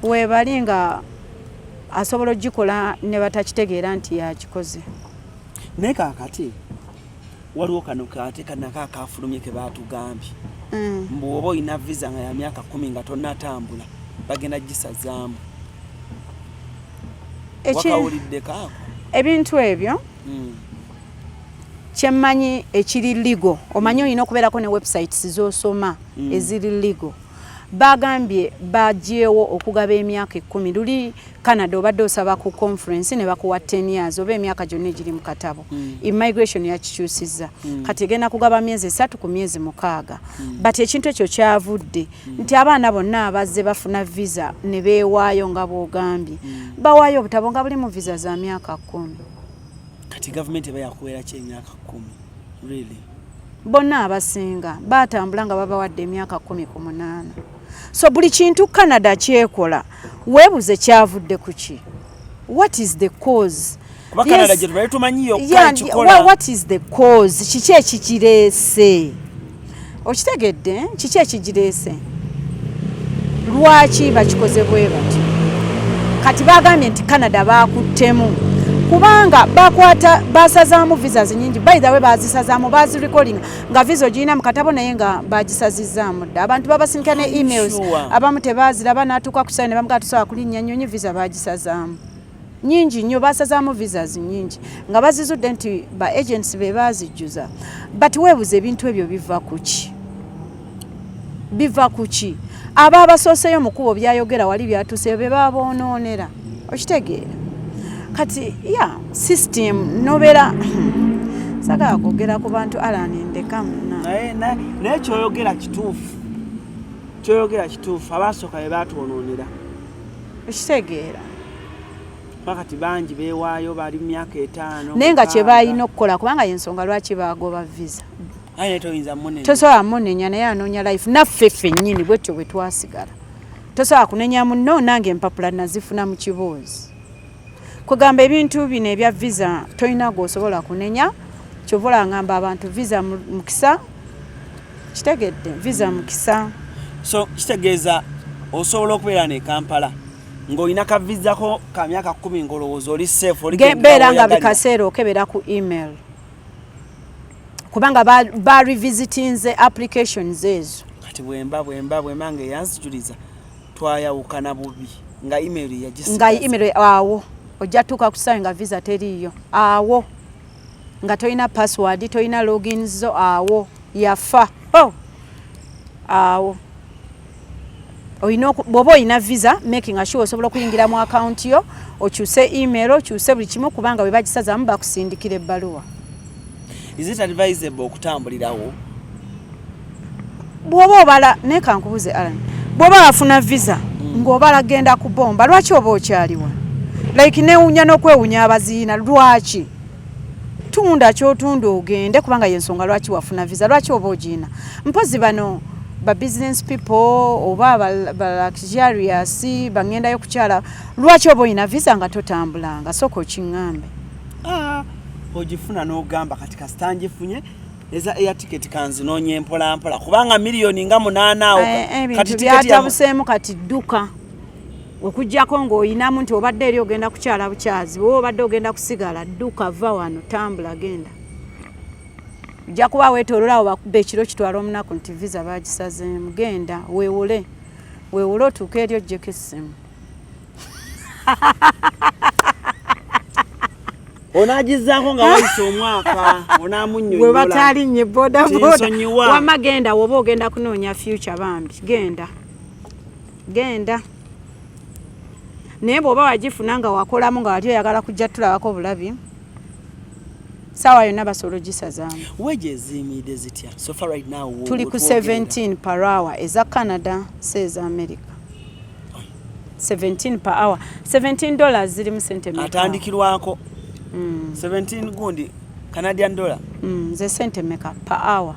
webali nga asobola ogikola ne batakitegeera nti yakikoze. Naye kaakati waliwo kano kate kanako akafulumye ke baatugambye mbu oba olina visa nga ya myaka 10 nga tonnatambula, bagenda gisazaamu. Wakawulidde kaako? Ebintu ebyo, kyemmanyi ekiri legal, omanyi olina okubeerako ne websites z'osoma eziri legal. Bagambye bagyewo okugaba emyaka 10. Luli Canada obadde osaba ku conference ne bakuwa 10 years oba emyaka gyonna egiri mu katabo. Immigration yakikyusizza, kati egenda kugaba myezi 3 ku myezi 6. But ekintu ekyo kyavudde nti abaana bonna abazze bafuna visa ne beewaayo nga bw'ogambye, bawaayo obutabo nga buli mu visa za myaka 10. Kati gavumenti eba yakuweera ki emyaka 10, really? Bonna abasinga batambula nga babawadde emyaka 18. So buli kintu Canada kyekola weebuze kyavudde ku ki? What is the cause? Kuba Canada gye tubali tumanyi yokka ekikola. What is the cause? Kiki ekikireese? Okitegedde? Kiki ekigireese? Lwaki bakikoze bwe batyo? Kati bagambye nti Canada bakuttemu kubanga bakwata basazaamu visas nyingi. By the way, bazisazaamu, bazirecalling nga visa ogirina mu katabo naye nga bagisazizaamu dda. Abantu babasindika ne emails, abamu tebaziraba, n'atuuka ku sale ne bamugaa tusobola kulinnya nnyonyi, visa bagisazaamu. Nyingi nnyo, basazaamu visas nyingi nga bazizudde nti ba agents be bazijjuza. But weebuza ebintu ebyo biva ku ki? Biva ku ki? Aba abasooseyo mu kkubo byayogera wali byatuuseyo be baboonoonera. Okitegeera? Kati ya system nobeera sagala kwogera ku bantu. Alan, ndeka muna. Naye kyoyogera kituufu, kyoyogera kituufu, abasooka be batwonoonera. Okitegeera? Kati bangi beewaayo bali mu myaka 5. Naye nga kye balina okukola, kubanga yensonga lwaki bagoba visa. Aye naye toyinza munenya. Tosobola munenya, naye anoonya life. Naffe ffennyini bwetyo bwe twasigala. Tosobola kunenya munno. Nange empapula nazifuna mu kiboozi. Kugamba ebintu bino ebya visa tolina gwosobola kunenya. Kyova olangamba abantu visa mukisa. Kitegedde? Visa mukisa. So kitegeeza osobola okubeera ne Kampala ng'olina ka visa ko ka myaka 10 ng'olowooza oli safe, oli beera nga bikaseera okebera ku email, kubanga ba revisitinze applications ezo. Kati bwemba nga eyanzijuliza twayawukana bubi, nga email yagisigaza. Nga email awo ojja tuuka ku ssaawa nga visa teriiyo, awo nga tolina password, tolina logins zo, awo yafa. Oh! Awo olina bw'oba olina visa, making sure osobola okuyingira mu account yo, okyuse email, okyuse buli kimu, kubanga bwe bagisazaamu bakusindikira ebbaluwa. Is it advisable okutambulirawo? Bw'oba obala, naye kankubuze Alan, bw'oba wafuna visa ng'obala genda ku bomba, lwaki oba okyaliwa? Like newunya n'okwewunya abaziina. Lwaki tunda kyotunda ogende? Kubanga yensonga lwaki wafuna visa, lwaki oba ogiina? Mpozi bano Ba business people oba ba luxurious baŋŋendayo kukyala. Lwaki oba olina visa nga totambulanga? Sooka okiŋŋambe. Ah, ogifuna n'ogamba kati kasita ngifunye, eza air ticket kanzinoonye mpola mpola, kubanga miliyoni nga 8 awo. Ebintu Kati tiketi byatabuseemu kati. Dduka, okugjako ng'olinamu nti obadde eri ogenda kukyala bukyazi, oba obadde ogenda kusigala. Dduka, va wano, tambula, genda. Ojja kuba weetoolola awo, bakuba ekiro kitwala omunaku nti visa bagisazeemu. Genda weewole, weewole otuuke eri oggyeko essimu. Onaagizaako nga wayise omwaka, Gwe onaamunnyonnyola. Batalinnye bodaboda. Tinsonyiwa. Wamma genda, woba ogenda kunoonya future, bambi genda, genda. Naye bw'oba wagifuna nga wakolamu, nga wali oyagala kujja tulabako bulabi, saawa yonna basobola ogisazaamu. Weje eziyimiridde zitya so far right now Tuli ku wetwogerera? 17 per hour eza Canada, si eza America. 17 per hour, $17 zirimu sente meka? Atandikirwako 17 gundi Canadian dollar. Ze sente meka per hour?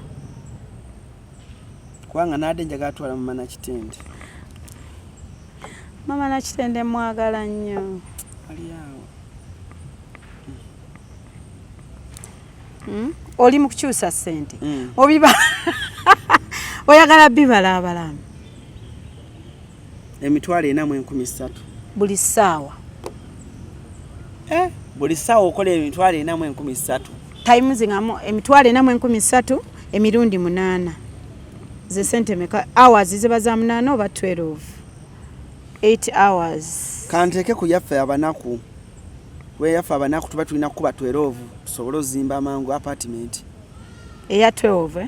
Kubanga naadde njagala twala mama Nakitende. Mama Nakitende mwagala nnyo. Ali awo. Oli mu kukyusa ssente? Obiba oyagala bibala abalamu. 403,000. Buli ssaawa. Eh, buli ssaawa okola 403,000. Times ngamu 403,000 emirundi 8, ze sente meka? Hours ziba za 8 oba 12, 8 hours. Kanteeke ku yaffe abanaku, kuba yaffe abanaku tuba tulina kukuba 12 tusobole ozimba amangu apartment. Eya 12, eh?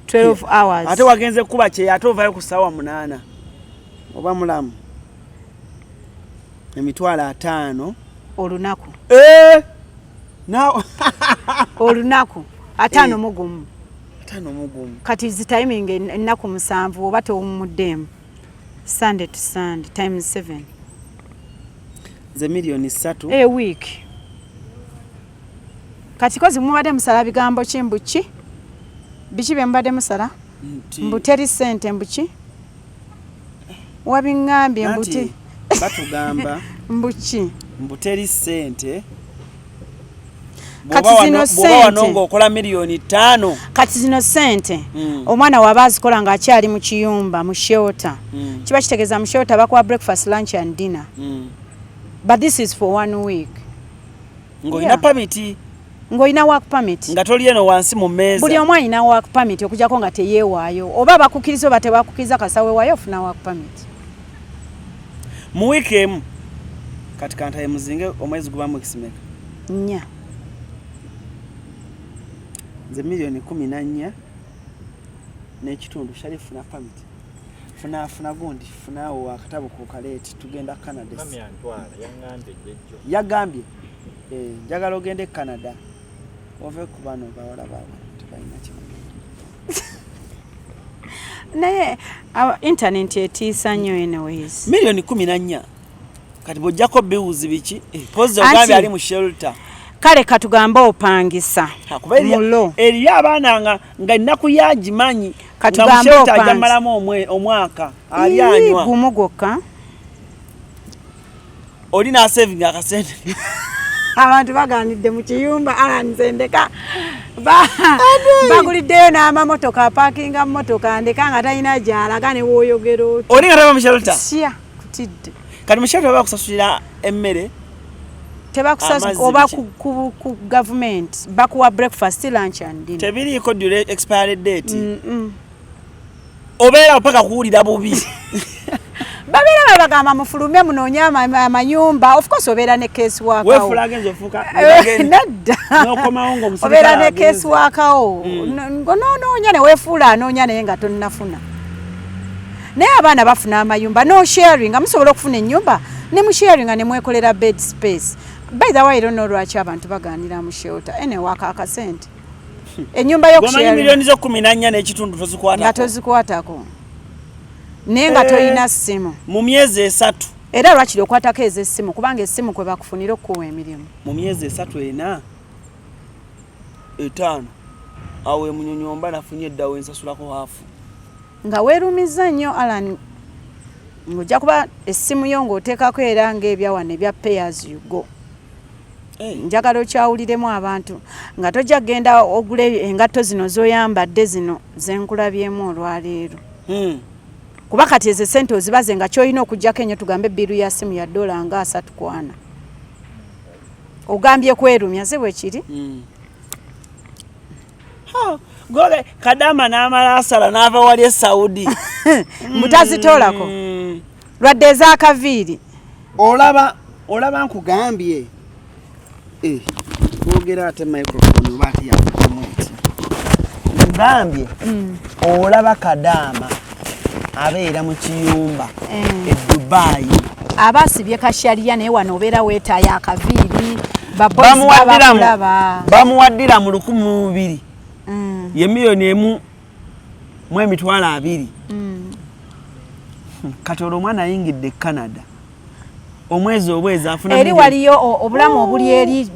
12 hours. Ate wagenze kukuba kyeyo, ate ovayo ku ssaawa 8, oba mulamu 50,000. Olunaku? Eh! Olunaku 51. 51. Kati zitiming ennaku 7, oba towummuddeemu, Sunday to Sunday, times 7. Ze miliyoni 3. A week. Kati kozi mubadde musala bigambo ki? Mbu ki? Biki bye mubadde musala? Nti Mbu teri ssente, mbu ki? Wabiŋŋambye mbu Anti ti batugamba mbu ki? Mbu teri ssente. Kati Bw'oba zino bw'oba wano ssente. ng'okola miliyoni 5. Kati zino ssente, omwana waba azikola ng'akyali mu kiyumba, mu shelter, kiba kitegeeza mu shelter bakuwa breakfast, lunch and dinner, but this is for one week. Ng'olina permit. Ng'olina work permit. Nga toli eno wansi mu mmeeza. Buli omu alina work permit, okujjako nga teyeewaayo, oba bakukkiriza oba tebakukkiriza, kasita weewaayo ofuna work permit. Mu wiiki emu, kati kantaye muzinge, omwezi gubamu ekisimeka? 4. Nze miliyoni 14.5. Shali funa permit, funa, funa gundi, funaawo akatabo ku kaleeti, tugenda Canada. Mami antwala, yaŋŋambye jjejjo. Yagambye, eh, njagala ogende e Canada, ove ku bano bawala baabwe, tebalina kyebagenda. Naye internet etiisa nnyo anyways. Miliyoni 14, kati bw'ojjako bills biki, eh, pozi Anti- ogambye ali mu shelter. Kale katugambe opangisa. Ha, kuba Mulo. eriyo abaana nga ennaku yagimanyi nga mu Katugambe shelter ajja opangisa. malamu omwaka ali Ii, anywa. Gumu gwokka. Oli n'asavinga akasente. Abantu baganidde mu kiyumba. Ah, nze ndeka. Baguliddeyo n'amamotoka, apakinga motoka, ndeka, nga talina gy'alaga ne wooyogera oti. Oli nga taba mu shelter. Sya kutidde. Kati mu shelter baba bakusasulira emmere? Tebakusasula. Amazzi Oba biki? ku gavumenti bakuwa breakfast, lunch and dinner. Tebiriiko due expiry date? Obeera paka kuwulira bubi. Babeera babagamba mufulume munoonye amayumba. Of course obeera ne case worker wo. Weefula agenza ofuuka. Nedda. N'okomawo ng'omusirikale Obeera ne agenze. case worker wo, ng'onoonoonya ne weefuula anoonya, naye nga tonnafuna. Naye abaana bafuna amayumba, no sharing, musobola okufuna ennyumba ne musharinga ne mwekolera bed space. By the way, I don't know lwaki abantu bagaanira mu shelter. Anyway, ako akasente, ennyumba Gwomanyi y'okusharinga. Miliyoni zo 14.5 Nga tozikwatako. tozikwatako, naye nga Eh. tolina ssimu. Mu myezi 3. Era lwakiri okwatako ez'essimu, kubanga essimu kwe bakufunira okukuwa emirimu. Mu myezi 3, 4, 5 awo emunyonyomba nafunye eddawo ensasulako half. Nga weerumizza nnyo, Alan, ng'ojja kuba essimu yo ng'oteekako era ng'ebyawano ebya pay as you go. Njagala okyawuliremu abantu nga tojja kugenda ogule engatto zino z'oyambadde, zino zenkulabyemu olwaleero, kuba kati ezo esente ozibaze nga kyolina okugjako ennyo, tugambe bill ya simu ya dola nga 34. Ogambye kwerumya, si bwe kiri? Gole kadama n'amala asala n'ava wali e Saudi. Mbutazitoolako lwadde ez'akaviiri. Olaba nkugambye. Twogera ate microphone oba ate yakumu eti. Nkugambye, olaba kadaama abeera mu kiyumba e Dubai. Aba asibye kashaliya, naye wano obeera weetaaya akaviiri. Bamuwaddira mu 1200, ye 1,200,000. Kati olwo omwana ayingidde e Canada, omwezi obwezi afuna eri waliyo obulamu obuli eri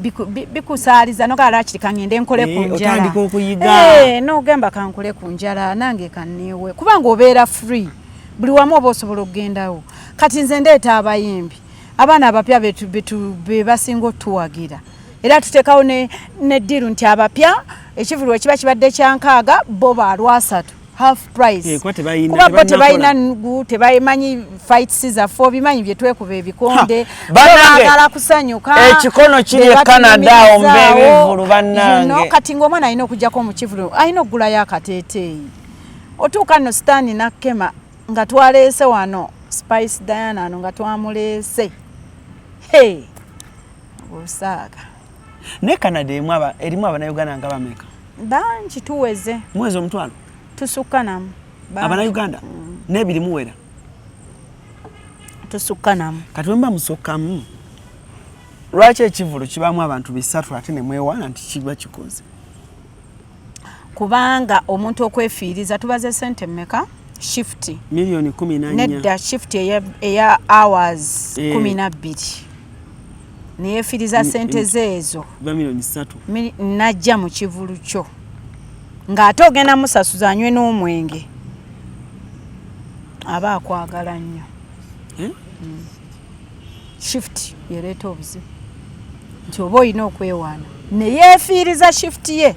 bikusaaliza nogala lwakiri kangende nkole ku njala. Otandika okuyiga. Nogamba kankole ku njala nange kaneewe, kubanga obeera free buli wamu oba osobola okugendawo. Kati nze ndeeta abayimbi, abaana abapya be basinga otuwagira, era tuteekawo ne deal nti abapya ekivulu ekiba kibadde kya 60, bo ba 30, half price. Kuba tebalina- Kuba bo tebalina tebalina ngu, tebamanyi fights zaffe, obimanyi bye twekuba ebikonde. Ha, bannange, baagala kusanyuka. Ekikono kiri Be e Canada awo mu batunyumirizaawo. b'ebivvulu, bannange. Kati ng'omwana alina okugjako mu kivulu, alina okugulayo akateeteeyi. Otuuka nno sitaani nakkema nga twaleese wano Spice Diana, ano nga twamuleese. Hey, osaaga. Ne Canada erimu abannayuganda nga bameka? Bangi, tuweze. Muwezi 10,000? Tusukka namu. Bangi. Abannayuganda n'ebiri muwera? Tusukka namu. Kati bwe muba musukkamu, lwaki ekivulu kibaamu abantu 300 ate ne mwewaana nti kiba kikoze? Kubanga omuntu okwefiiriza, tubaze sente mmeka shift? 14 million. Nedda, shift eya hours 12, neyefiiriza sente ze ezo. Ba 3 million. Najja mu kivulu kyo ng'ate ogenda musasuza anywe n'omwenge, aba akwagala nnyo. Eh? Shift yereeta obuzibu nti oba olina okwewaana neyeefiiriza shift ye.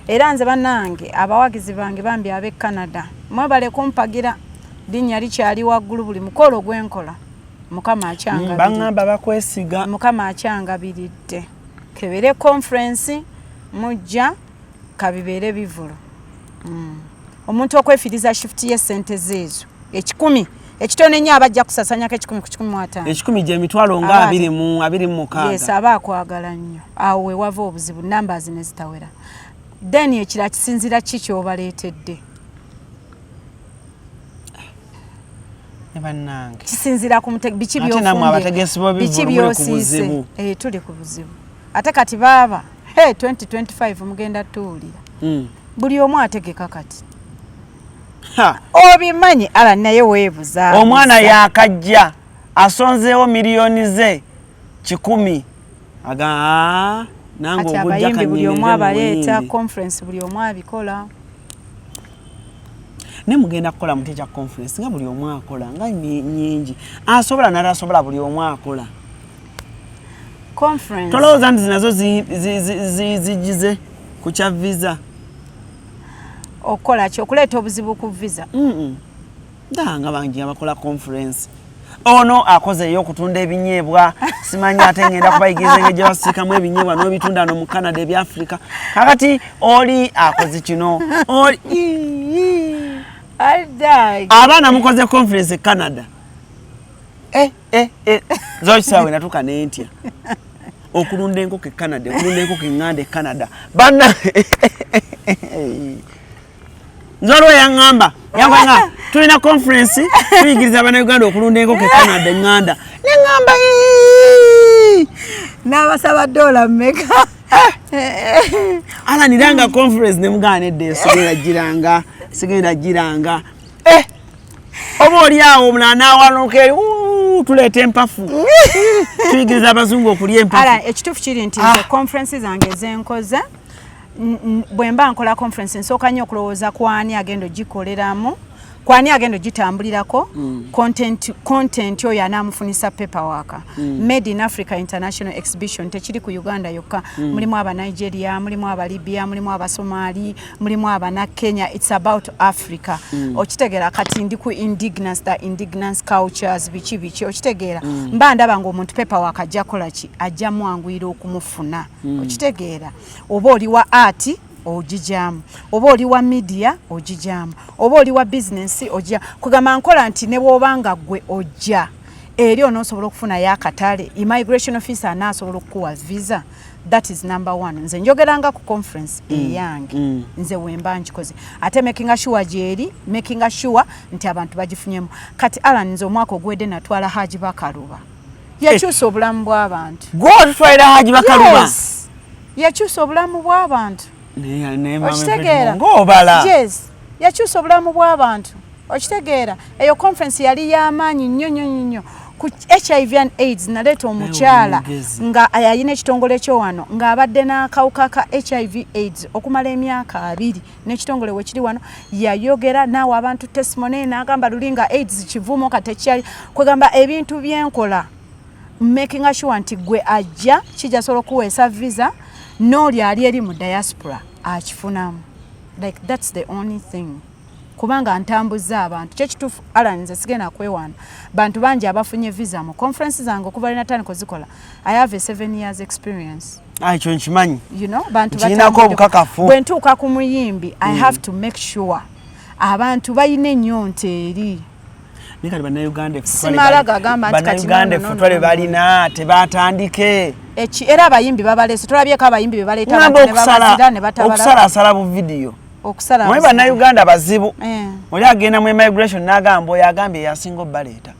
Era nze bannange, abawagizi bange bambi ab'e Canada, mwebale kumpagira, linnya likyali waggulu. Buli mukolo gwenkola, Mukama akyangabiri. Baŋŋamba bakwesiga. Mukama akyangabiridde. Kebere conference mujja, kabibeere bivulu. Omuntu okwefiiriza shift ye, sente zeezo 100, ekitono ennyo abajja kusasanyako 100 ku 150. 100 gyemitwalo nga abiri mu 26. Yes, aba akwagala nnyo. Awo we wava obuzibu, numbers ne zitawera. Then ekirala kisinziira ki ky'obaleetedde. Ne bannange, Kisinziira ku biki ate nammwe by'ofumbye, abategesi biki b'ebivvulu muli ku by'osiise. buzibu. Eh, tuli ku buzibu. Ate kati baaba, hey, 2025 mugenda tuwulira. Buli omu ategeka kati. Ha, obimanyi ala, naye weebuza. Omwana yakajja asonzeewo 100 million aga "Ah, nange Kati ogujja abayimbi buli omu kanyinire mu abaleeta, buyimbi." conference buli omu abikola. Ne mugenda kukola mutya kya conference nga buli omu akola, nga nyingi asobola natasobola, buli omu akola? Conference Tolowooza nti nazo zigize ku kya visa? Okukola ki? Okuleeta obuzibu ku visa? Nga bangi abakola conference, ono akoze ey'okutunda ebinyeebwa, simanyi ate ngenda kubayigiriza engeri gye basiikamu ebinyeebwa n'obitunda no mu Canada ebya Africa. Kakati oli akoze kino, oli abaana mukoze conference e Canada. Eh, eh, eh. Zokisaawe natuuka nentya okulunda enkoko e Canada, okulunda enkoko eŋŋanda e Canada. Banna, nze waliwo yaŋŋamba yaŋŋamba tulina conference, tuyigiriza abannayuganda okulunda enkoko e Canada eŋŋanda. Neŋŋamba, "Ii." N'abasaba dola mmeka? Alaniranga conference nemugaana edda, sigenda giranga, sigenda giranga. Eh, oba oli awo omulala n'awanuka eri, "Uu, tuleeta empafu, tuyigiriza abazungu okulya empafu." Ala, ekituufu kiri nti nze conference zange ezenkoze, bwe mba nkola conference, nsooka nnyo okulowooza ku ani agenda ogikoleramu, Kwani agenda ogitambulirako content oyo anaamufunisa paperwork. Made in Africa International Exhibition tekiri ku Uganda yokka. Mulimu aba Nigeria, mulimu aba Libya, mulimu Abasomali, mulimu abana Kenya. It's about Africa, okitegeera? Kati ndi ku indigenous, the indigenous cultures, biki biki, okitegeera? Mba ndaba nga omuntu paperwork ajja kola ki, ajja mwanguyira okumufuna, okitegeera? Oba oli wa art ogijyamu, oba oli wa media ogijyamu, oba oli wa business ojja kugamba nkola nti ne bw'oba nga ggwe ojja eri onoosobola okufunayo akatale, immigration officer anaasobola okukuwa visa. That is number one. Nze njogeranga ku conference eyange. Nze wemba nkikoze ate making sure gyeri, making sure nti abantu bagifunyemu. Kati Alan, nze omwaka oguwedde natwala Haji Bakaluba, yakyusa obulamu bw'abantu. Gwe otutwalira Haji Bakaluba? Yes. Yakyusa obulamu bw'abantu. Naye Mama Okitegeera? Ng'obala. Yes, yakyusa obulamu bw'abantu, okitegeera? Eyo conference yali y'amaanyi nnyo nnyo nnyo nnyo. Ku HIV and AIDS naleeta omukyala Omugezi. nga alina ekitongole kyo wano, ng'abadde n'akawuka ka HIV AIDS okumala emyaka 20, n'ekitongole wekiri wano. Yayogera naawe abantu testimony, n'agamba luli nga AIDS kivumo, katekyali. Kwegamba ebintu byenkola making sure nti gwe ajja kijasobola okuweesa visa, n'oli ali eri mu diaspora akifunamu. Like, that's the only thing, kubanga ntambuza abantu. Kyekituufu Alan, nze sigenda kwewaana, bantu bangi abafunye visa mu conference zange okuva lwenatandika ozikola. I have a 7 years experience. Ah, ekyo nkimanyi. Bantu Nkirinako batambudde. obukakafu. Bwe ntuuka ku muyimbi, I have to make sure abantu balina ennyonta eri. Naye kati Bannayuganda Simala gagamba nti kati Bannayuganda no, no, no, effutwale no, no. balina tebatandike. Era abayimbi babaleese, tolabyeko abayimbi be baleeta Ngamba abantu ne okusala babazira ne batabala? Okusalaasala bu vidiyo. Okusala. Mwe Bannayuganda bazibu. Oli agenda mu immigration n'agamba oyo agambye yasinga obbaleeta.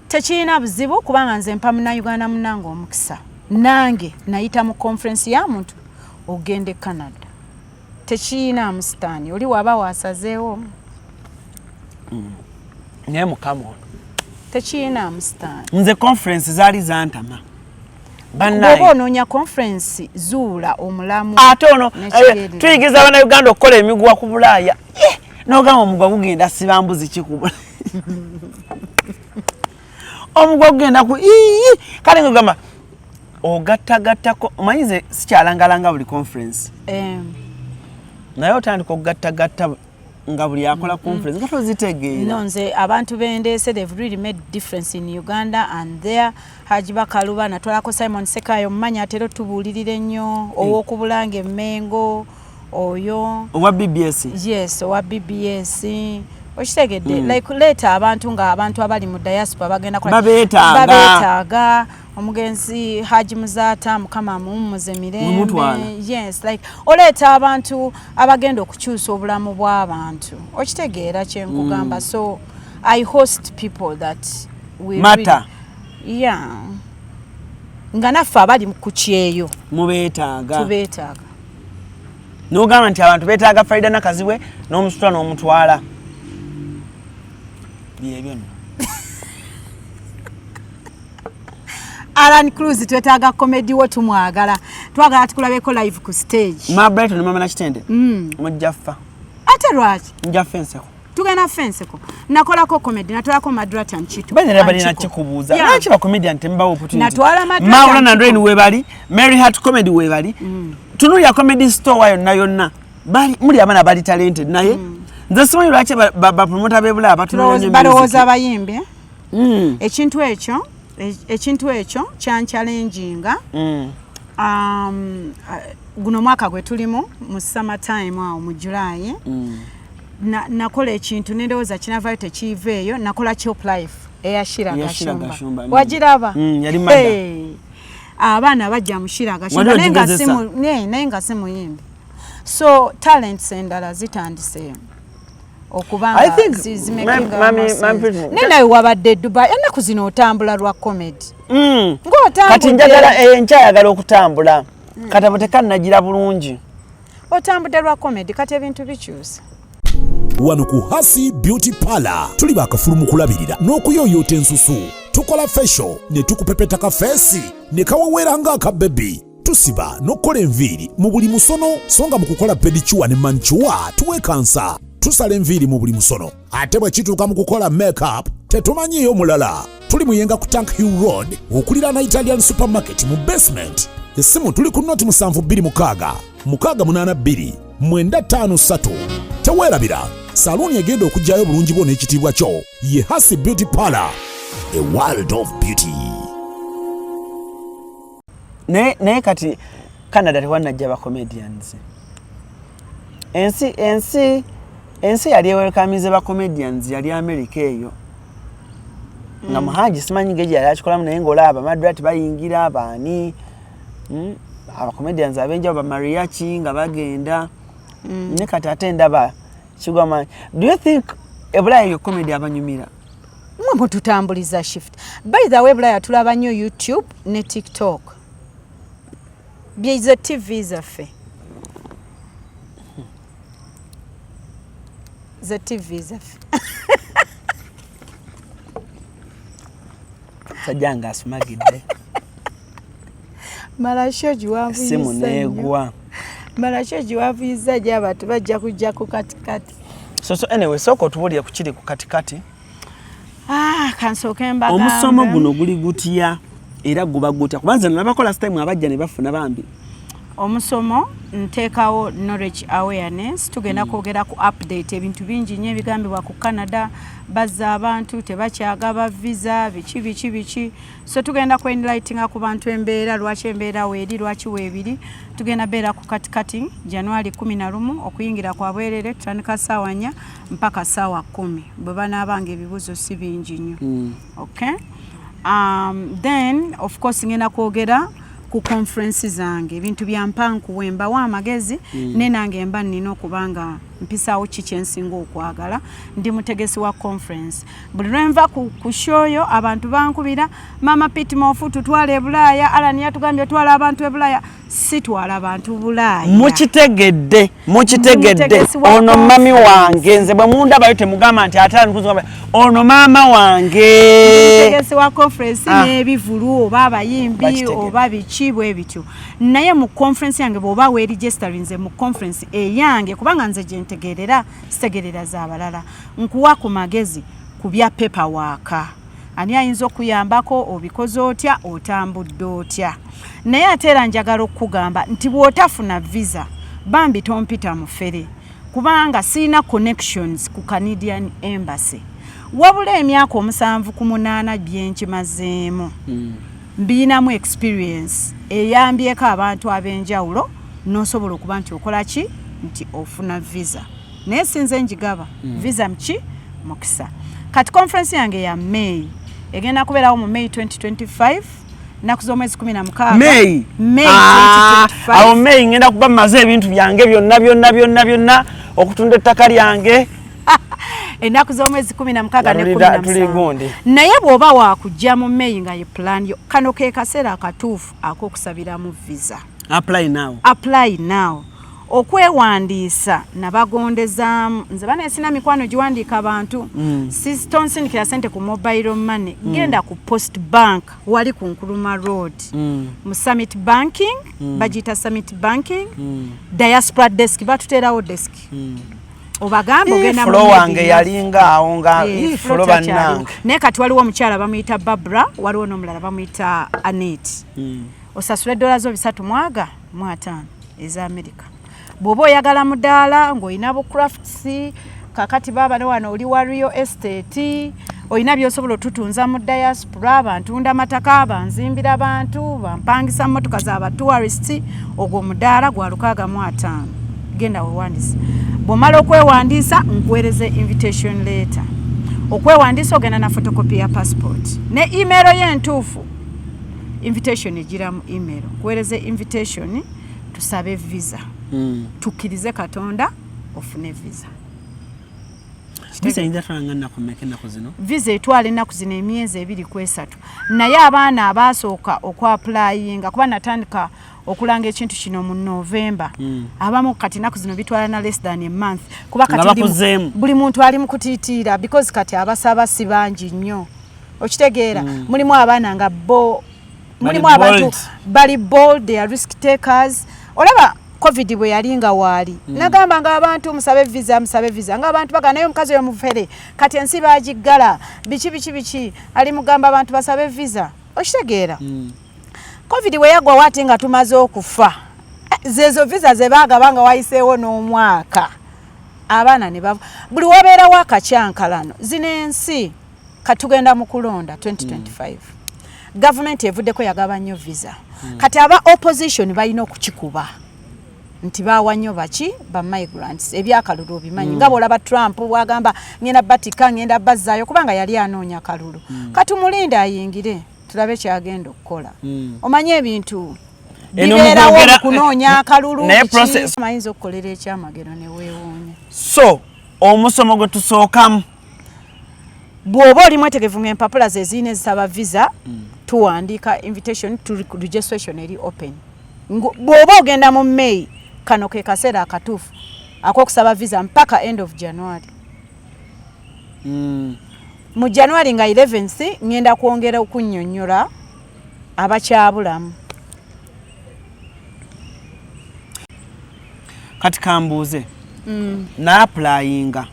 Tekirina buzibu, kubanga nze mpa Munnayuganda munnange omukisa. Nange nayita mu conference ya muntu ogenda e Canada, tekirina musitaani oli waba wasazeewo. Naye Mukama ono. Tekirina musitaani. Nze conference zaali zantama. Bw'oba Bannaye onoonya conference, zuula omulamu ate ono n'ekigendererwa. Tuyigiriza Bannayuganda okukola emiguwa ku Bulaaya. Eh, n'ogamba omugwa gugenda siba mbuzi ki ku Bulaaya, omugwa gugenda ku ii. Kale ngagamba ogattagattako, omanyi nze sikyalangalanga buli conference, naye otandika okugattagatta nga buli akola conference nga tozitegeera. No, nze abantu bendeese, they've really made difference in Uganda and there. Haji Bakaluba natwalako, Simon Sekayo mumanya, atera otubuulirira ennyo, ow'okubulanga emmengo oyo. Owa BBS? Yes, owa BBS, okitegedde? Like, leeta abantu nga abantu abali mu diaspora bagenda Babeetaaga. Babeetaaga. Omugenzi Haji Muzaata, Mukama amuwummuze mirembe. Mumutwala. Yes, like, oleeta abantu abagenda okukyusa obulamu bw'abantu, okitegeera kyenkugamba? So I host people that we Matter. Really, yeah, nga naffe abali ku kyeyo Mubeetaaga. Tubeetaaga. N'ogamba nti abantu beetaaga Farida Nakazibwe n'omusutwa n'omutwala, byebyo nno. Alan Cruz, twetaaga comedy wo, tumwagala, twagala tukulabeko live ku stage. Ma Brighton ne Mama Nakitende, mujja ffa. Ate lwaki? Mujja ffa enseko. Tugenda ffe enseko. Nakolako comedy, natwalako Madrata Nchito. Banera balina Anchiko. kikubuuza. Yeah. Lwaki ba comedian temubawa opportunity? Natwala Madrata Maulana Nchiko. Ndweni webali, Mary Heart Comedy webali, tunulya Comedy Store yonna yonna. Bali muli abaana bali talented, naye nze simanyi lwaki ba promoter b'ebulaya batunula nnyo Balowooza music. abayimbi, eh? Ekintu ekyo kyanchallenginga. Guno omwaka gwe tulimu mu summer time awo mu July, nakola ekintu nendowooza kinavayo, tekiiveeyo. Nakola Chop Life eya Shira Eya Shira Gashumba. Gashumba, Wagiraba? Yali mada. Hey. Abaana bajja mu Shira Gashumba, Wali naye nga si ogigezesa? naye nga si muyimbi. So talents endala zitandise okuba I nga think zimakinga more sense. Naye nawe wabadde Dubai ennaku zino, otambula lwa comedy. Ng'otambudde. Kati njagala nkyayagala okutambula, katabo tekannagira bulungi. Otambudde lwa comedy, kati ebintu bikyusa. Wano ku Hasi Beauty Parlor tuli bakafulu mu kulabirira n'okuyooyoota ensusu. Tukola facial ne tukupepeta ka face ne kawewera ng'akabebi. Tusiba n'okukola enviiri mu buli musono, so nga mu kukola pedicure ne manicure tuwekansa. Tusala enviiri mu buli musono, ate bwe kituuka mu kukola makeup tetumanyiiyo mulala. Tuli Muyenga ku Tank Hill Road okuliraana Italian Supermarket mu basement. Essimu tuli ku noti 726 682 953. Teweerabira, saluuni egenda okuggyayo obulungi bwo n'ekitiibwa kyo ye Hasi Beauty Parlor, a world of beauty. Naye kati Canada tewanajja ba comedians. Ensi yali ewelkamize ba comedians yali America eyo. Nga Muhaji simanyi ngeri yali akikolamu, naye ng'olaba Madrat bayingira baani, aba comedians ab'enjawulo ba mariachi nga bagenda. Ne kati ate ndaba kigwa maanyi. Do you think ebulaaya eyo comedy abanyumira? Mwe mututambuliza shift. By the way, Bulaya tulaba nnyo YouTube ne TikTok, byezo TV zaffe, ze TV zaffe. Sajja nga asumagidde. Malasho. Essimu neegwa. Malasho giwavuyiza gyo, abantu bajja kujja ku katikati. So anyway, sooka otubuulire ku kiri ku katikati. Ah, kansooke mbagambe. Omusomo guno guli gutya era guba gutya? Kuba nze nalabako last time abajja ne bafuna bambi. Omusomo nteekawo knowledge awareness. Tugenda kwogera ku update, ebintu bingi nnyo ebigambibwa ku Canada, bazza abantu, tebakyagaba visa, biki biki biki. So tugenda ku enlightinga ku bantu embeera, lwaki embeera weeri, lwaki weebiri. Tugenda beera ku katikati January 11, okuyingira kwa bwerere, tutandika ssaawa 4 mpaka ssaawa 10, bwe banaabanga ebibuuzo si bingi nnyo. Okay, then of course ngenda kwogera ku conference zange, ebintu byampankuwe, mbawa amagezi ne nange mba nnina okuba nga mpisaawo ki kyensinga okwagala. Ndi mutegesi wa conference. Buli lwenva ku show yo abantu bankubira, "Mama Pitmofu, tutwala e Bulaaya. Alan yatugambye otwala abantu e Bulaaya." Sitwala abantu Bulaaya. Mukitegedde, mukitegedde. Mutegesi wa Ono mami conference. wange. Nze bwe mundabayo temugamba nti ate Alan Cruz, ono maama wange. Mutegesi wa conference Ah. n'ebivulu oba abayimbi Bakitegedde. oba biki bwe bityo. Naye mu conference yange, bw'oba weregisterinze mu conference eyange, kubanga nze gye ntegeerera, sitegeerera z'abalala, nkuwa ku magezi ku bya paperwork, ani ayinza okuyambako, obikoze otya, otambudde otya. Naye ate era njagala okukugamba nti bw'otafuna visa, bambi tompita mufere, kubanga sirina connections ku Canadian Embassy. Wabula emyaka 7 ku 8 byenkimazeemu, mbiinamu experience eyambyeko abantu ab'enjawulo n'osobola okuba nti okola ki, nti ofuna visa. Naye sinze njigaba visa mki mukisa. Kati conference yange ya May egenda kubeerawo mu May 2025, nnaku z'omwezi 16. May? May. Ah, 2025. Awo May ngenda kuba mmaze ebintu byange byonna byonna byonna byonna, okutunda ettaka lyange. Ennaku z'omwezi 16 ne Tuli 17. gundi. Naye bw'oba wakujja mu May nga ye plan yo, kano ke kaseera akatuufu ak'okusabiramu visa. Apply now. Apply now. Okwewandiisa nabagondezaamu nze bana, sina mikwano giwandiika bantu. Tonsindikira sente ku mobile money. Genda ku Post Bank wali ku Nkuruma Road, mu Summit Banking, bagiyita Summit Banking diaspora desk, batuteerawo desk, obagambe ogenda mu Flo wange Medina. Yalinga awo nga Eh, ii, Flo Flo takyaliwo. bannange. Naye kati waliwo omukyala bamuyita Babra, waliwo n'omulala bamuyita Anet. Osasula edola zo bisatu mwaga mu ataano eza Amerika. Bw'oba oyagala mudaala ng'olina bu crafts, kakati baaba ne wano oli wa real estate, olina by'osobola otutunza mu diaspora, bantunda amataka, banzimbira bantu, bampangisa mmotoka za tourist, ogwo mudaala gwa 650. Genda wewandiisa. Bw'omala okwewandiisa, nkuweereza invitation letter. Okwewandiisa ogenda na photocopy ya passport ne email ye entuufu. Invitation egira mu email. Nkuweereza invitation, tusabe visa, tukkirize Katonda ofune visa. Visa eyinza twala nga nnaku mmeka ennaku zino? Visa etwala ennaku zino emyezi 2 ku 3. Naye abaana abaasooka okwapplyinga, kuba natandika okulanga ekintu kino mu November, abamu kati ennaku zino bitwala na less than a month, kuba Nga kati bakuzeemu. buli muntu ali mu kutiitiira, because kati abasaba si bangi nnyo, okitegeera? Mulimu abaana nga bo, mulimu abantu bold. bali bold, they are risk takers. Olaba Covid bwe yali nga waali, nagamba nga abantu musabe visa, musabe visa, nga abantu bagamba naye omukazi oyo mufere, kati ensi bagiggala, biki biki biki, ali mugamba abantu basabe visa. Okitegeera? Covid bwe yaggwawo ate nga tumaze okufa, zezo visa ze baagaba nga wayiseewo n'omwaka, abaana ne bava. Buli wabeerawo akacyankalano. Zino ensi katugenda mu kulonda 2025, gavumenti evuddeko yagaba nnyo visa. Kati aba opposition balina okukikuba nti bawa nnyo baki ba migrants ebyakalulu. Obimanyi nga bwolaba Trump bwagamba ngenda batika, ngenda bazzaayo, kubanga yali anoonya kalulu. Katumulinde ayingire tulabe kyagenda okukola. Omanye ebintu Eno bibeerawo mukwogera- mu kunoonya akalulu. Naye biki. Ayinza okukolera ekyamagero ne weewuunya. So omusomo gwe tusookamu? Bw'oba oli mwetegefu ng'empapula ze zirina ezisaba visa, tuwandiika invitation to registration eri open. Bw'oba ogenda mu May, kano ke kaseera akatuufu ak'okusaba visa mpaka end of January. Mu January nga 11th ngenda kwongera okunnyonnyola abakyabulamu. Kati kambuuze, naapplyinga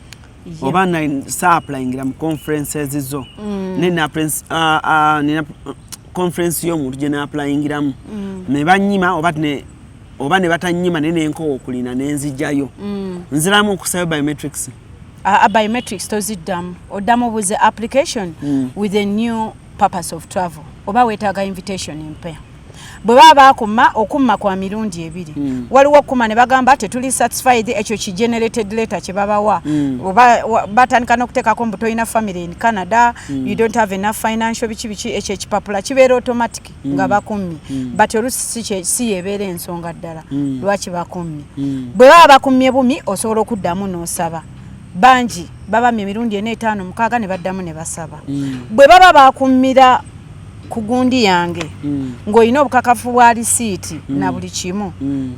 oba saapplyingira mu conferences zo, nina conference y'omuntu gye naapplyingiramu ne banyima oba ne batanyima, naye nenkowa okulina nenzijjayo, nziramu okusayo biometrics? Biometrics toziddamu, oddamu buze application with a new purpose of travel oba weetaaga invitation empya. Bwe baba bakuma, okumma kwa mirundi ebiri. Waliwo okuma ne bagamba tetuli satisfied, ekyo ki generated letter kye babawa. Oba batandika n'okuteekako mbu tolina family in Canada, you don't have enough financial biki biki, ekyo ekipapula kibeera automatic nga bakummye. But olusi si yebeera ensonga ddala lwaki bakummye. Bwe baba bakummye bumi, osobola okuddamu n'osaba. Bangi babamye emirundi ena, etaano, mukaaga ne baddamu ne basaba. Bwe baba bakummira ku gundi yange ng'olina obukakafu bwa risiiti na buli kimu,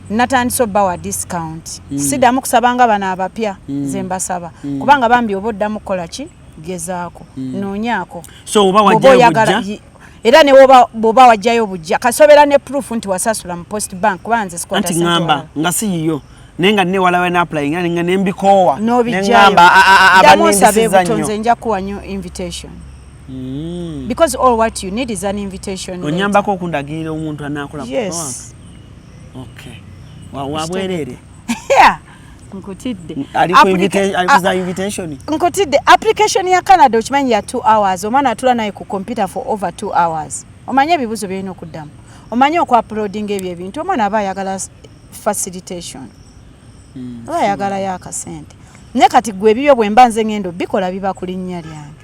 natandise obbawa discount. Siddamu kusaba nga bano abapya ze mbasaba, kubanga bambi oba oddamu kukola ki, gezaako, noonyaako. So oba Bw'oba wajjayo oyagala bujja? Era ne bw'oba wajjayo bujja, kasobera ne proof nti wasasula mu Post Bank, kuba nze sikwata Anti ssente ŋŋamba wala. nga si yiyo, naye nga newala we naapplyinga nga nembikoowa, N'obijjayo, neŋŋamba ddamu osabe abanindisiza buto. nnyo. Nze nja kuwa new invitation, because all what you need is an invitation letter. Onyambako okundagirira omuntu anaakola? Yes. Okay. Wabwereere? Yeah, nkutidde. Ali ku ali ku za invitation. Nkutidde. Application ya Canada okimanyi ya 2 hours, omwana atula naye ku computer for over 2 hours. Omanye ebibuuzo byolina okuddamu, omanye okuuploadinga ebyo ebintu. Omwana aba ayagala facilitation, aba ayagalayo akasente. Naye kati gwe ebibyo bwe mba nze ngenda obikola, biba ku linnya lyange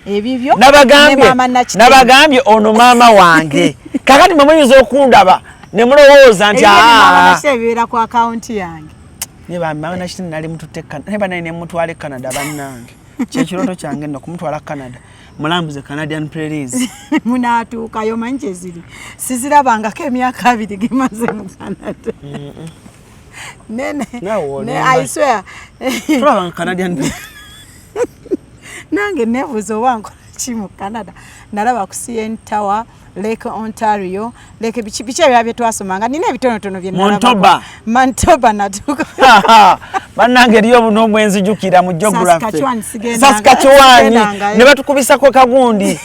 ebibyo ne Nabagambye, maama Nakitende. nabagambye ono maama wange. Kakati mwe muyinza okundaba ne mulowooza nti Ebibyo ne maama "Ah, Nakitende bibeera ku akawunti yange. Ne bambi maama Nakitende nali mututte naye banaye ne mutwala e Canada. Bannange, kyekiroto kyange nno kumutwala Canada, mulambuze Canadian Prairies. Munaatuukayo, manyi kyeziri, sizirabangako emyaka 20 gimaze mu Canada. Nene Naawe ne olimba. I swear. Tulabanga Canadian. Nange nebuuza oba nkola ki mu Canada. Nalaba ku CN Tower, Lake Ontario, Lake biki biki ebya bye twasomanga, nina ebitonotono bye nalabako. Manitoba. Manitoba natuuka. Bannange, eriyo buno obwenzijukira mu geography. Saskatchewan Saskatchewan. sigendangayo. Ne batukubisako kagundi.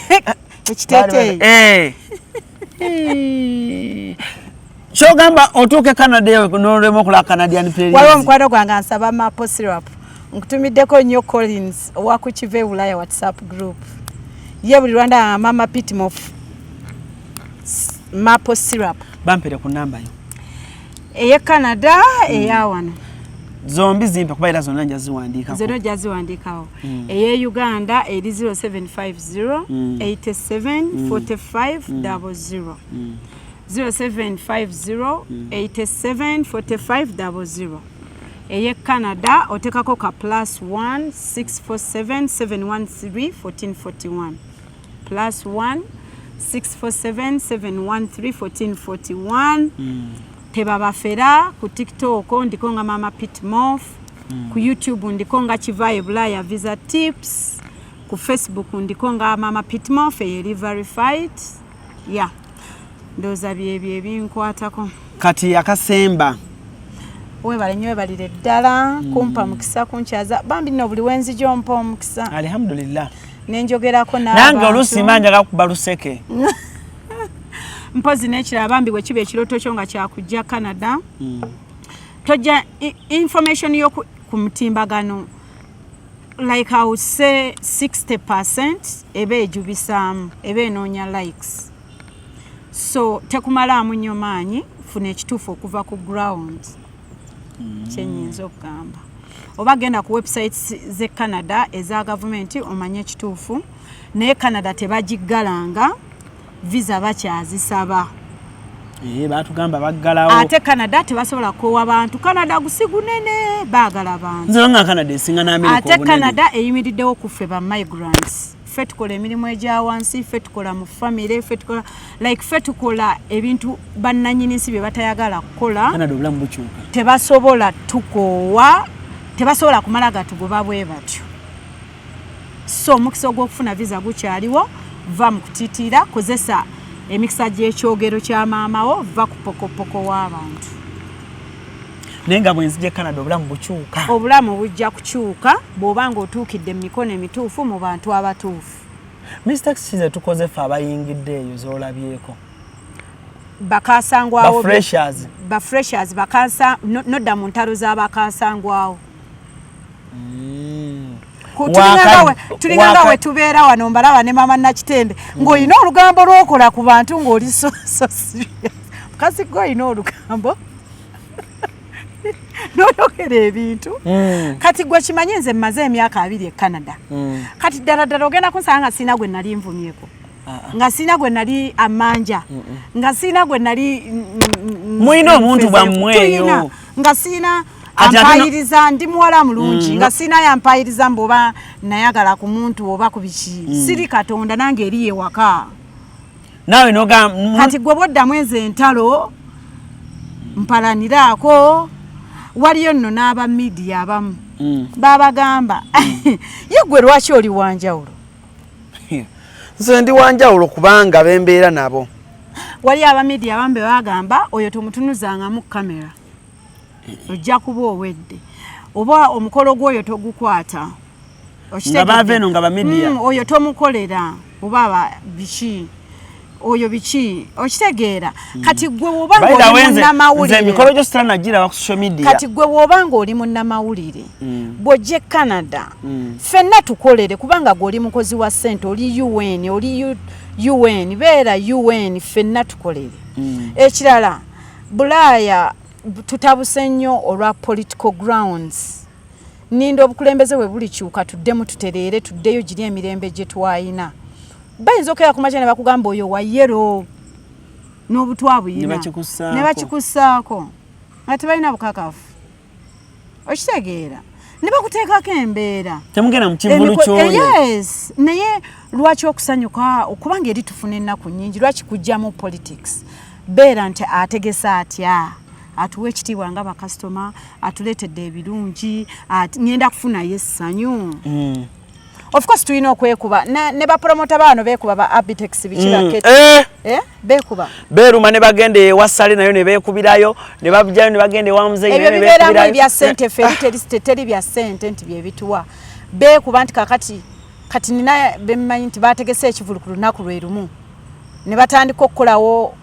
Ekiteeteeyi. Eh. Kyogamba otuuke Canada eyo n'olema okulaba Canadian Prairies? Waliwo omukwano gwange ansaba maple syrup. Nkutumiddeko nnyo, Collins owa ku Kiva e Bulaya WhatsApp group. Ye buli lwanda mama Pitmof maple syrup. Bampere ku namba yo. Eye Canada, eya wano? Zombi zimpe, kuba era zonna nja ziwandiikako. Zonna ojja ziwandiikawo. Eye Uganda eri 0750 87 45 00, 0750 87 45 00. Eye Canada otekako ka +1 647 713 1441, +1 647 713 1441. Tebabafera ku TikTok ndiko nga Mama Pitmof, ku YouTube ndiko nga Kivayo Bulaya Visa Tips, ku Facebook ndiko nga Mama Pitmof eyeri verified. Ya, ndowooza byebyo ebinkwatako. Kati akasemba. Webale nnyo, webalire ddala kumpa mukisa, kunkyaza. Bambi nno buli wenzija ompa omukisa. Alhamdulillah. Nenjogerako Nange n'abantu. oluusi mba njagala kuba luseke. Mpozi n'ekirala bambi, bwe kiba ekirooto kyo nga kyakujja Canada, tojja information yo ku mutimbagano, like I would say 60% eba ejubisaamu, eba enoonya likes, so tekumalaamu nnyo maanyi. Funa ekituufu okuva ku ground. Kyenyinza okugamba, oba genda ku websites ze Canada eza gavumenti omanye ekituufu. Naye Canada tebagiggalanga, visa bakyazisaba. Eh, batugamba baggalawo. Ate Canada tebasobola kukoowa bantu. Canada gusi gunene, baagala bantu. Nze nga Canada esinga n'Amerika Ate obunene. Canada eyimiriddewo ku ffe ba migrants. Ffe tukola emirimu egya wansi, ffe tukola mu famire, ffe tukola like ffe tukola ebintu bannanyini nsi bye batayagala kukola. Canada obulamu bukyuka. Tebasobola tukoowa, tebasobola kumala gatugoba bwe batyo. So omukisa ogw'okufuna visa gukyaliwo. Va mu kutiitiira, kozesa emikisa gy'ekyogero kya maamawo, va ku pokopoko w'abantu. Naye nga bwenzija e Canada obulamu bukyuka? Obulamu bujja kukyuka bw'oba ng'otuukidde mu mikono emituufu, mu bantu abatuufu. Mistakes ki zetukoze ffe abayingidde eyo z'olabyeko? Bakasangwawo. Ba freshers. Ba freshers bakansa nodda mu ntalo z'abakansangwawo. Tulinganga we tubeera wano, mbalaba ne mama Nakitende, ng'olina olugambo lw'okola ku bantu, ng'oli so so serious. Mukazi gwe olina olugambo n'oyogera ebintu. Kati gwe kimanyi nze mmaze emyaka 20 e Canada. Kati ddala ddala ogenda kunsanga nga sirina gwe nali nvumyeko, nga sirina gwe nali amanja, nga sirina gwe nali Mulina obuntu bwammwe eyo. Tulina. Nga sirina Kati ate ampayiriza, ndi muwala mulungi, nga sirina yampayiriza mbu oba nayagala ku muntu oba ku biki. Siri Katonda, nange eri ewaka. Naawe nogamba. Kati gwe bwoddamu enze entalo mpalaniraako. Waliyo nno n'aba media abamu babagamba, ye gwe lwaki oli wanjawulo? Nze ndi wanjawulo kubanga bembeera nabo. Wali aba media abamu be bagamba, oyo tomutunuzangamu kamera, ojja kuba owedde, oba omukolo gw'oyo togukwata. Nga baava eno nga ba media. Oyo tomukolera, oba aba biki, oyo biki, okitegeera? Kati gwe woba By the ng'oli way, nze munnamawulire, emikolo gyo sitera nagiraba ku social media. Kati gwe woba ng'oli munnamawulire, bw'ojja e Canada, ffenna tukolere, kubanga gwe oli mukozi wa ssente, oli UN, oli UN, beera UN, ffenna tukolere. Ekirala, Bulaaya tutabuse nnyo olwa political grounds. Ninda obukulembeze bwe bulikyuka, tuddemu tutereere, tuddeyo giri emirembe gye twayina. Bayinza okera ku makya ne bakugamba oyo wa yellow n'obutwa Ne buyina bakikussaako. Ne bakikussaako nga tebalina bukakafu, okitegeera? Ne bakuteekako embeera. Temugenda mu kivulu ky'oyo. Yes, naye lwaki okusanyuka, okubanga eri tufuna ennaku nnyingi, lwaki kujjamu politics? Beera nti ategesa atya, atuwa ekitiibwa nga bakasitoma, atuleetedde ebirungi, ngenda kufunayo essanyu. Of course tulina okwekuba ne bapromota baano beekuba, ba Abitex, biki, baketi. Eh! Eh, beekuba. Beeruma ne bagenda ewa Sale nayo ne beekubirayo, ne babjayo ne bagenda ewa muzeeyi Ebyo nayo ne bibeeramu beekubirayo. ebya ssente. Ffe eri teri bya ssente nti byebituwa. Beekuba nti kakati kati nina bemmanyi nti bategese ekivulu ku lunaku lwe lumu ne batandika okukolawo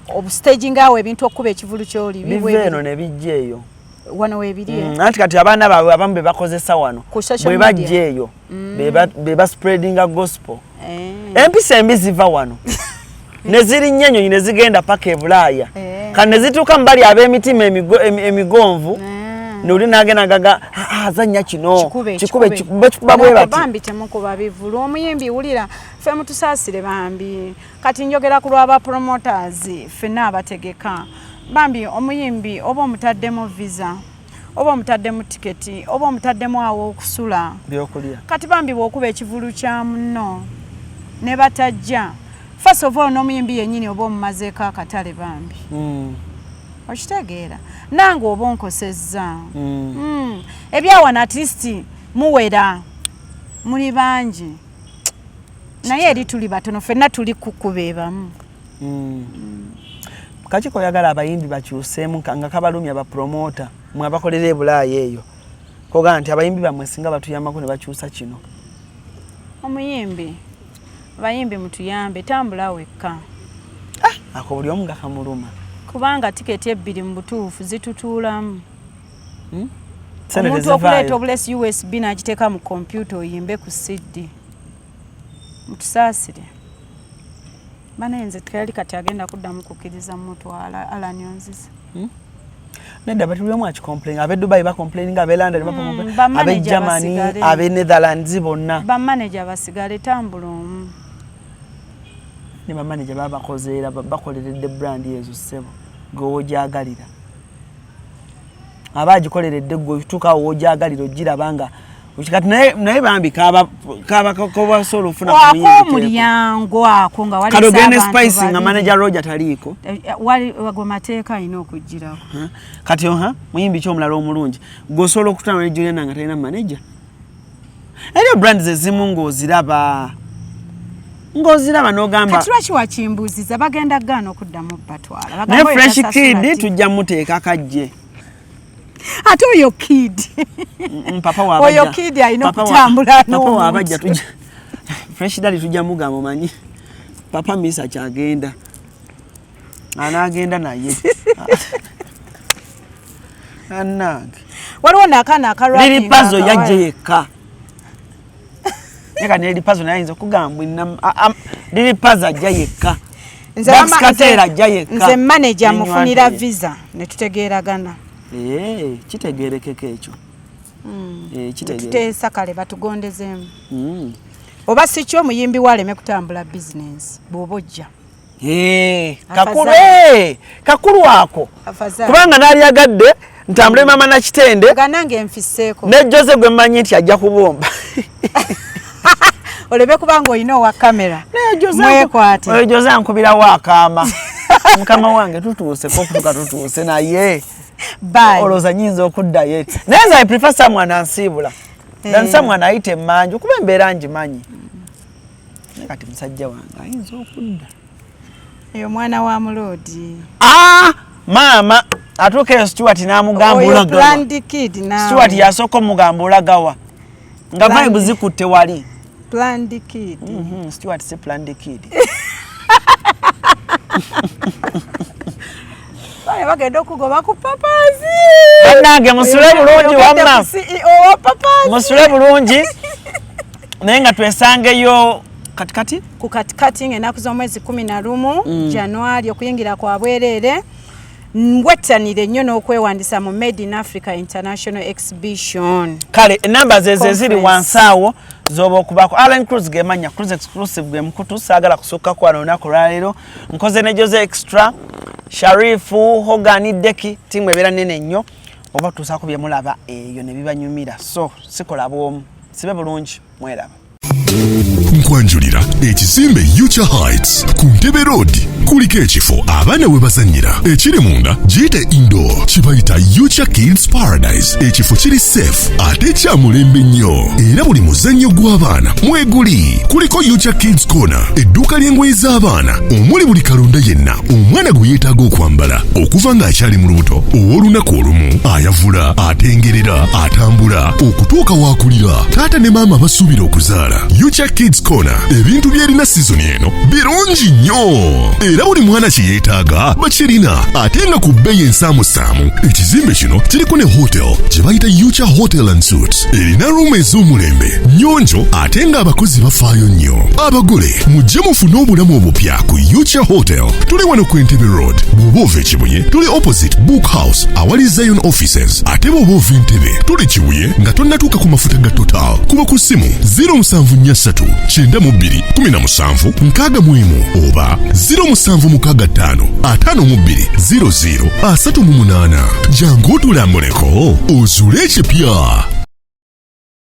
obustaging awo ebintu okukuba ekivulu kyoli. Biva eno ne bijja eyo. Wano weebiri, eh? Anti kati abaana baabwe abamu be bakozesa wano Ku social bwe media. bajja eyo be baspreadinga gospel. Eh. Empisa embi ziva wano ne zirinnya ennyonyi ne zigenda paka e Bulaaya. Kati ne zituuka mu bali ab'emitima emigonvu, noli n'agenda gaga, "Ah, ah, zannya kino." Kikube. Kikube, bakikuba bwe bati. Bambi temukuba bivulu. Omuyimbi, wulira, ffe mutusaasire bambi. Kati njogera ku lwaba promoters ffenna abategeka. Bambi omuyimbi oba omutaddemu visa, oba omutaddemu tiketi, oba omutaddemu awo okusula, byokulya. Kati bambi bw'okuba ekivulu kya munno ne batajja, first of all n'omuyimbi yennyini oba omumazeeko akatale bambi. Okitegeera? Nange oba onkosezza. Ebyawana at least muwera, muli bangi, naye eri tuli batono, ffenna tuli kukuba ebamu. Kaki koyagala abayimbi bakyuseemu nga kabalumya bapromota mwe abakolera e Bulaaya eyo, kogaa nti abayimbi bammwe singa batuyambako ne bakyusa kino? Omuyimbi, abayimbi mutuyambe, tambula wekka. Ah, ako buli omu nga kamuluma. Kubanga tiketi 2 mu butuufu zitutuulamu. Omuntu okuleeta obulesi USB n'agiteeka mu kompyuta oyimbe ku CD. Mutusaasire. Banaye nze teyali kati agenda kuddamu kukkiriza mutwala Alan onzize. Nedda, but buli omu akicomplain. Ab'e Dubai bacomplaining, ab'e London bacomplain, ab'e Germany, ab'e Netherlands, bonna. Bamanager basigale, tambula omu. Ne bamanager baba bakoze era bakoleredde brand ezo, ssebo, gwe wogyagalira aba agikoleredde, gwe otuuka wogyagalira ogiraba nga kati naye bambi kaba kobasobola ofuna. Omulyango ako nga kale ogende Spice nga manager Roger taliiko. Gwe mateeka alina okugirako. Kati oha muyimbi ki omulala omulungi gweosobola okutambula ne Juliana nga talina manager? Eriyo brands ezimu ng'oziraba n'ogamba. Kati lwaki wakimbuuziza? Bagenda gaana okuddamu batwala. Naye Fresh Kid tujja muteeka kajje. Ate oyo Kid, oyo Kid alina okutambula. Papa wabajja tujja, Fresh Daddy tujja mugamba, omanyi papa misa kyagenda anaagenda naye anange. Waliwo nakaana akalwa. Lil Pazo yajje yekka. Naye ne Lil Pazo naye ayinza okugamba Lil Pazo ajja yekka. Dax Kartel ajja yekka. Nze manager mufunira visa ne tutegeeragana. Eh, kitegeerekeka ekyo. Eh, tuteesa kale batugondezeemu. Oba si kyo, omuyimbi we aleme kutambula bizinensi bw'oba ojja. Kakulu, kakulu ako, kubanga naalyagadde ntambule mama Nakitende. Nange nfiseeko. Ne Jose gwe mmanyi nti ajja kubomba. Olebe kubanga olina owa kamera mwekwate. Oyo Jose ankubirawo akaama, mukama wange tutuuse kokutuka tutuuse, naye olowooza nyinza okuddayo? Naye nze I prefer someone ansiibula than someone ayita emmanju, kuba embeera ngimanyi. Naye kati musajja wange ayinza okudda. Eyo mwana wa muloodi. Ah, maama atuuka eyo, Stuart n'amugamba olagawa. Stuart yasooka omugamba olagawa nga vibe zikutte wali. Planned kid. Stuart si planned kid. Bale bagenda okugoba ku Papazi. Bannange, musule bulungi wamma. CEO wa Papazi. Musule bulungi, naye nga twesangeyo katikati. Ku katikati ng'ennaku z'omwezi 11 Januari, okuyingira kwa bwereere. Wettanire nnyo n'okwewandisa mu Made in Africa International Exhibition. Kale enamba zeze ziri wansi awo zoba okubako. Allen Cruz gemanya, Cruz Exclusive gwe mukutu. Saagala kusukka wano olunaku lwaleero. Nkoze ne Jose Extra, Sharifu, Hogani, Deki, tiimu ebeera nene nnyo oba tuusaako byemulaba eyo ne bibanyumira. So sikola bwomu, sibe bulungi, mweraba. Nkwanjulira ekizimbe Ucha Heights ku Ntebe Road. Kuliko ekifo abaana we bazannyira ekiri munda, giyite indoor, kibayita Ucha Kids Paradise. Ekifo kiri safe ate kya mulembe nnyo, era buli muzannyo gw'abaana mweguli. Kuliko Ucha Kids Corner, edduuka ly'engoye z'abaana omuli buli kalonda yenna omwana gwe yeetaaga okwambala okuva ng'akyali mu lubuto, ow'olunaku olumu, ayavula, atengerera, atambula okutuuka waakulira. Taata ne maama basuubira okuzaala. Ucha Kids Corner ebintu byerina sizoni eno birungi nnyo, era buli mwana kye yeetaaga bakirina, ate nga ku bbeeyi ensaamusaamu. Ekizimbe kino kiriko ne hotel gye bayita Ucha Hotel and Suites, erina room ez'omulembe, nnyonjo, ate ng'abakozi bafaayo nnyo. Abagole mujje mufune obulamu obupya ku Ucha Hotel. Tuli wano ku Entebbe Road. Bw'oba ova Ekibuye, tuli opposite Book House awali Zion Offices, ate bw'oba ova Entebbe, tuli Kibuye nga tonnatuuka ku mafuta ga Total. Kuba ku ssimu 0743 92 17 61 oba 0765 52 00 38. Jangu otulambuleko ozuule ekipya.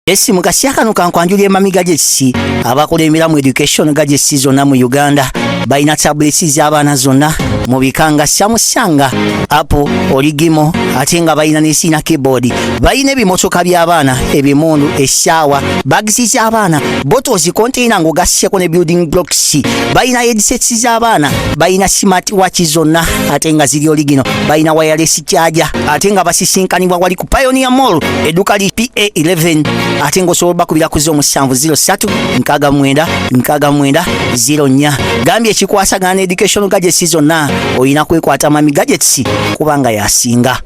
Esi mu kasya kano kankwanjulira Emami Gadgets abakulembera mu education gadgets zonna mu Uganda. Balina tablets z'abaana zonna mu bika nga Samsung, Apple, Origimo, ate nga balina ne sina keyboard. Balina ebimotoka by'abaana, ebimundu, essaawa, bags z'abaana, bottles, container ng'ogasseko ne building blocks. Balina headsets z'abaana, balina smart watch zonna ate nga ziri original, balina wireless charger, ate nga basisinkanibwa wali ku Pioneer Mall, edduuka li PA11, ate ng'osobola bakubira ku 0703 69 69 04. Gambye ekikwasagana ne education gadgets zonna, olina kwekwata Mami Gadgets kubanga yasinga.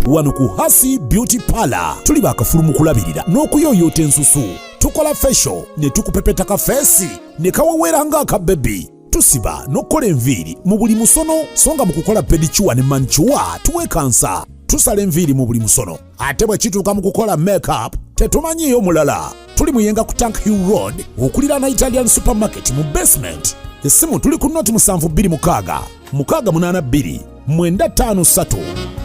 Wano ku Hasi Beauty Parlor tuli bakafulu mu kulabirira n'okuyooyoota ensusu. Tukola facial ne tukupepeta ka face ne kawewera ng'akabebi. Tusiba n'okukola enviiri mu buli musono, so nga mu kukola pedicure ne manicure tuwekansa. Tusala enviiri mu buli musono, ate bwe kituuka mu kukola makeup tetumanyiiyo mulala. Tuli Muyenga ku Tank Hill Road, okuliraana Italian Supermarket mu basement. Essimu tuli ku 0726 682 953.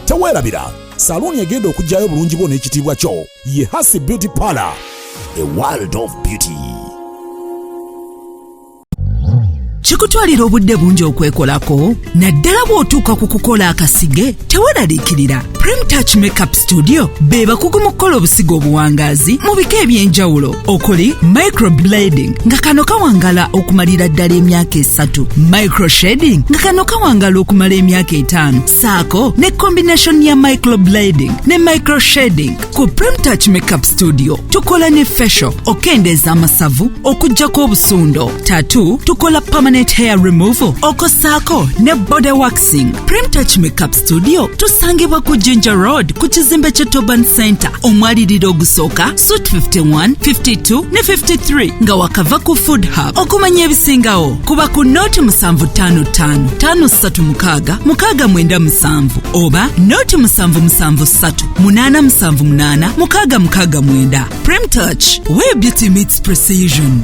Teweerabira, saluuni egenda okugyayo obulungi bwo n'ekitiibwa kyo ye Hasi Beauty Parlor, a world of beauty. Kikutwalira obudde bungi okwekolako, naddala bw'otuuka ku kukola akasige. Teweeraliikirira, Prime Touch Makeup Studio be bakugu mu kukola obusigo obuwangaazi mu bika eby'enjawulo okuli microblading, nga kano kawangala okumalira ddala emyaka 3, microshading, nga kano kawangala okumala emyaka 5, saako ne combination ya microblading ne microshading. Ku Prime Touch Makeup Studio tukola ne facial, okendeeza amasavu, okuggyako obusundo, tattoo, tukola permanent hair removal, okosaako ne body waxing. Prime Touch Makeup Studio tusangibwa ku Jinja Road, ku kizimbe kye Toban Center, omwaliriro ogusooka, suite 51, 52 ne 53, nga wakava ku Food Hub. Okumanya ebisingawo kuba ku 0755 536 697 oba 0773 878 669. Prime Touch, where beauty meets precision.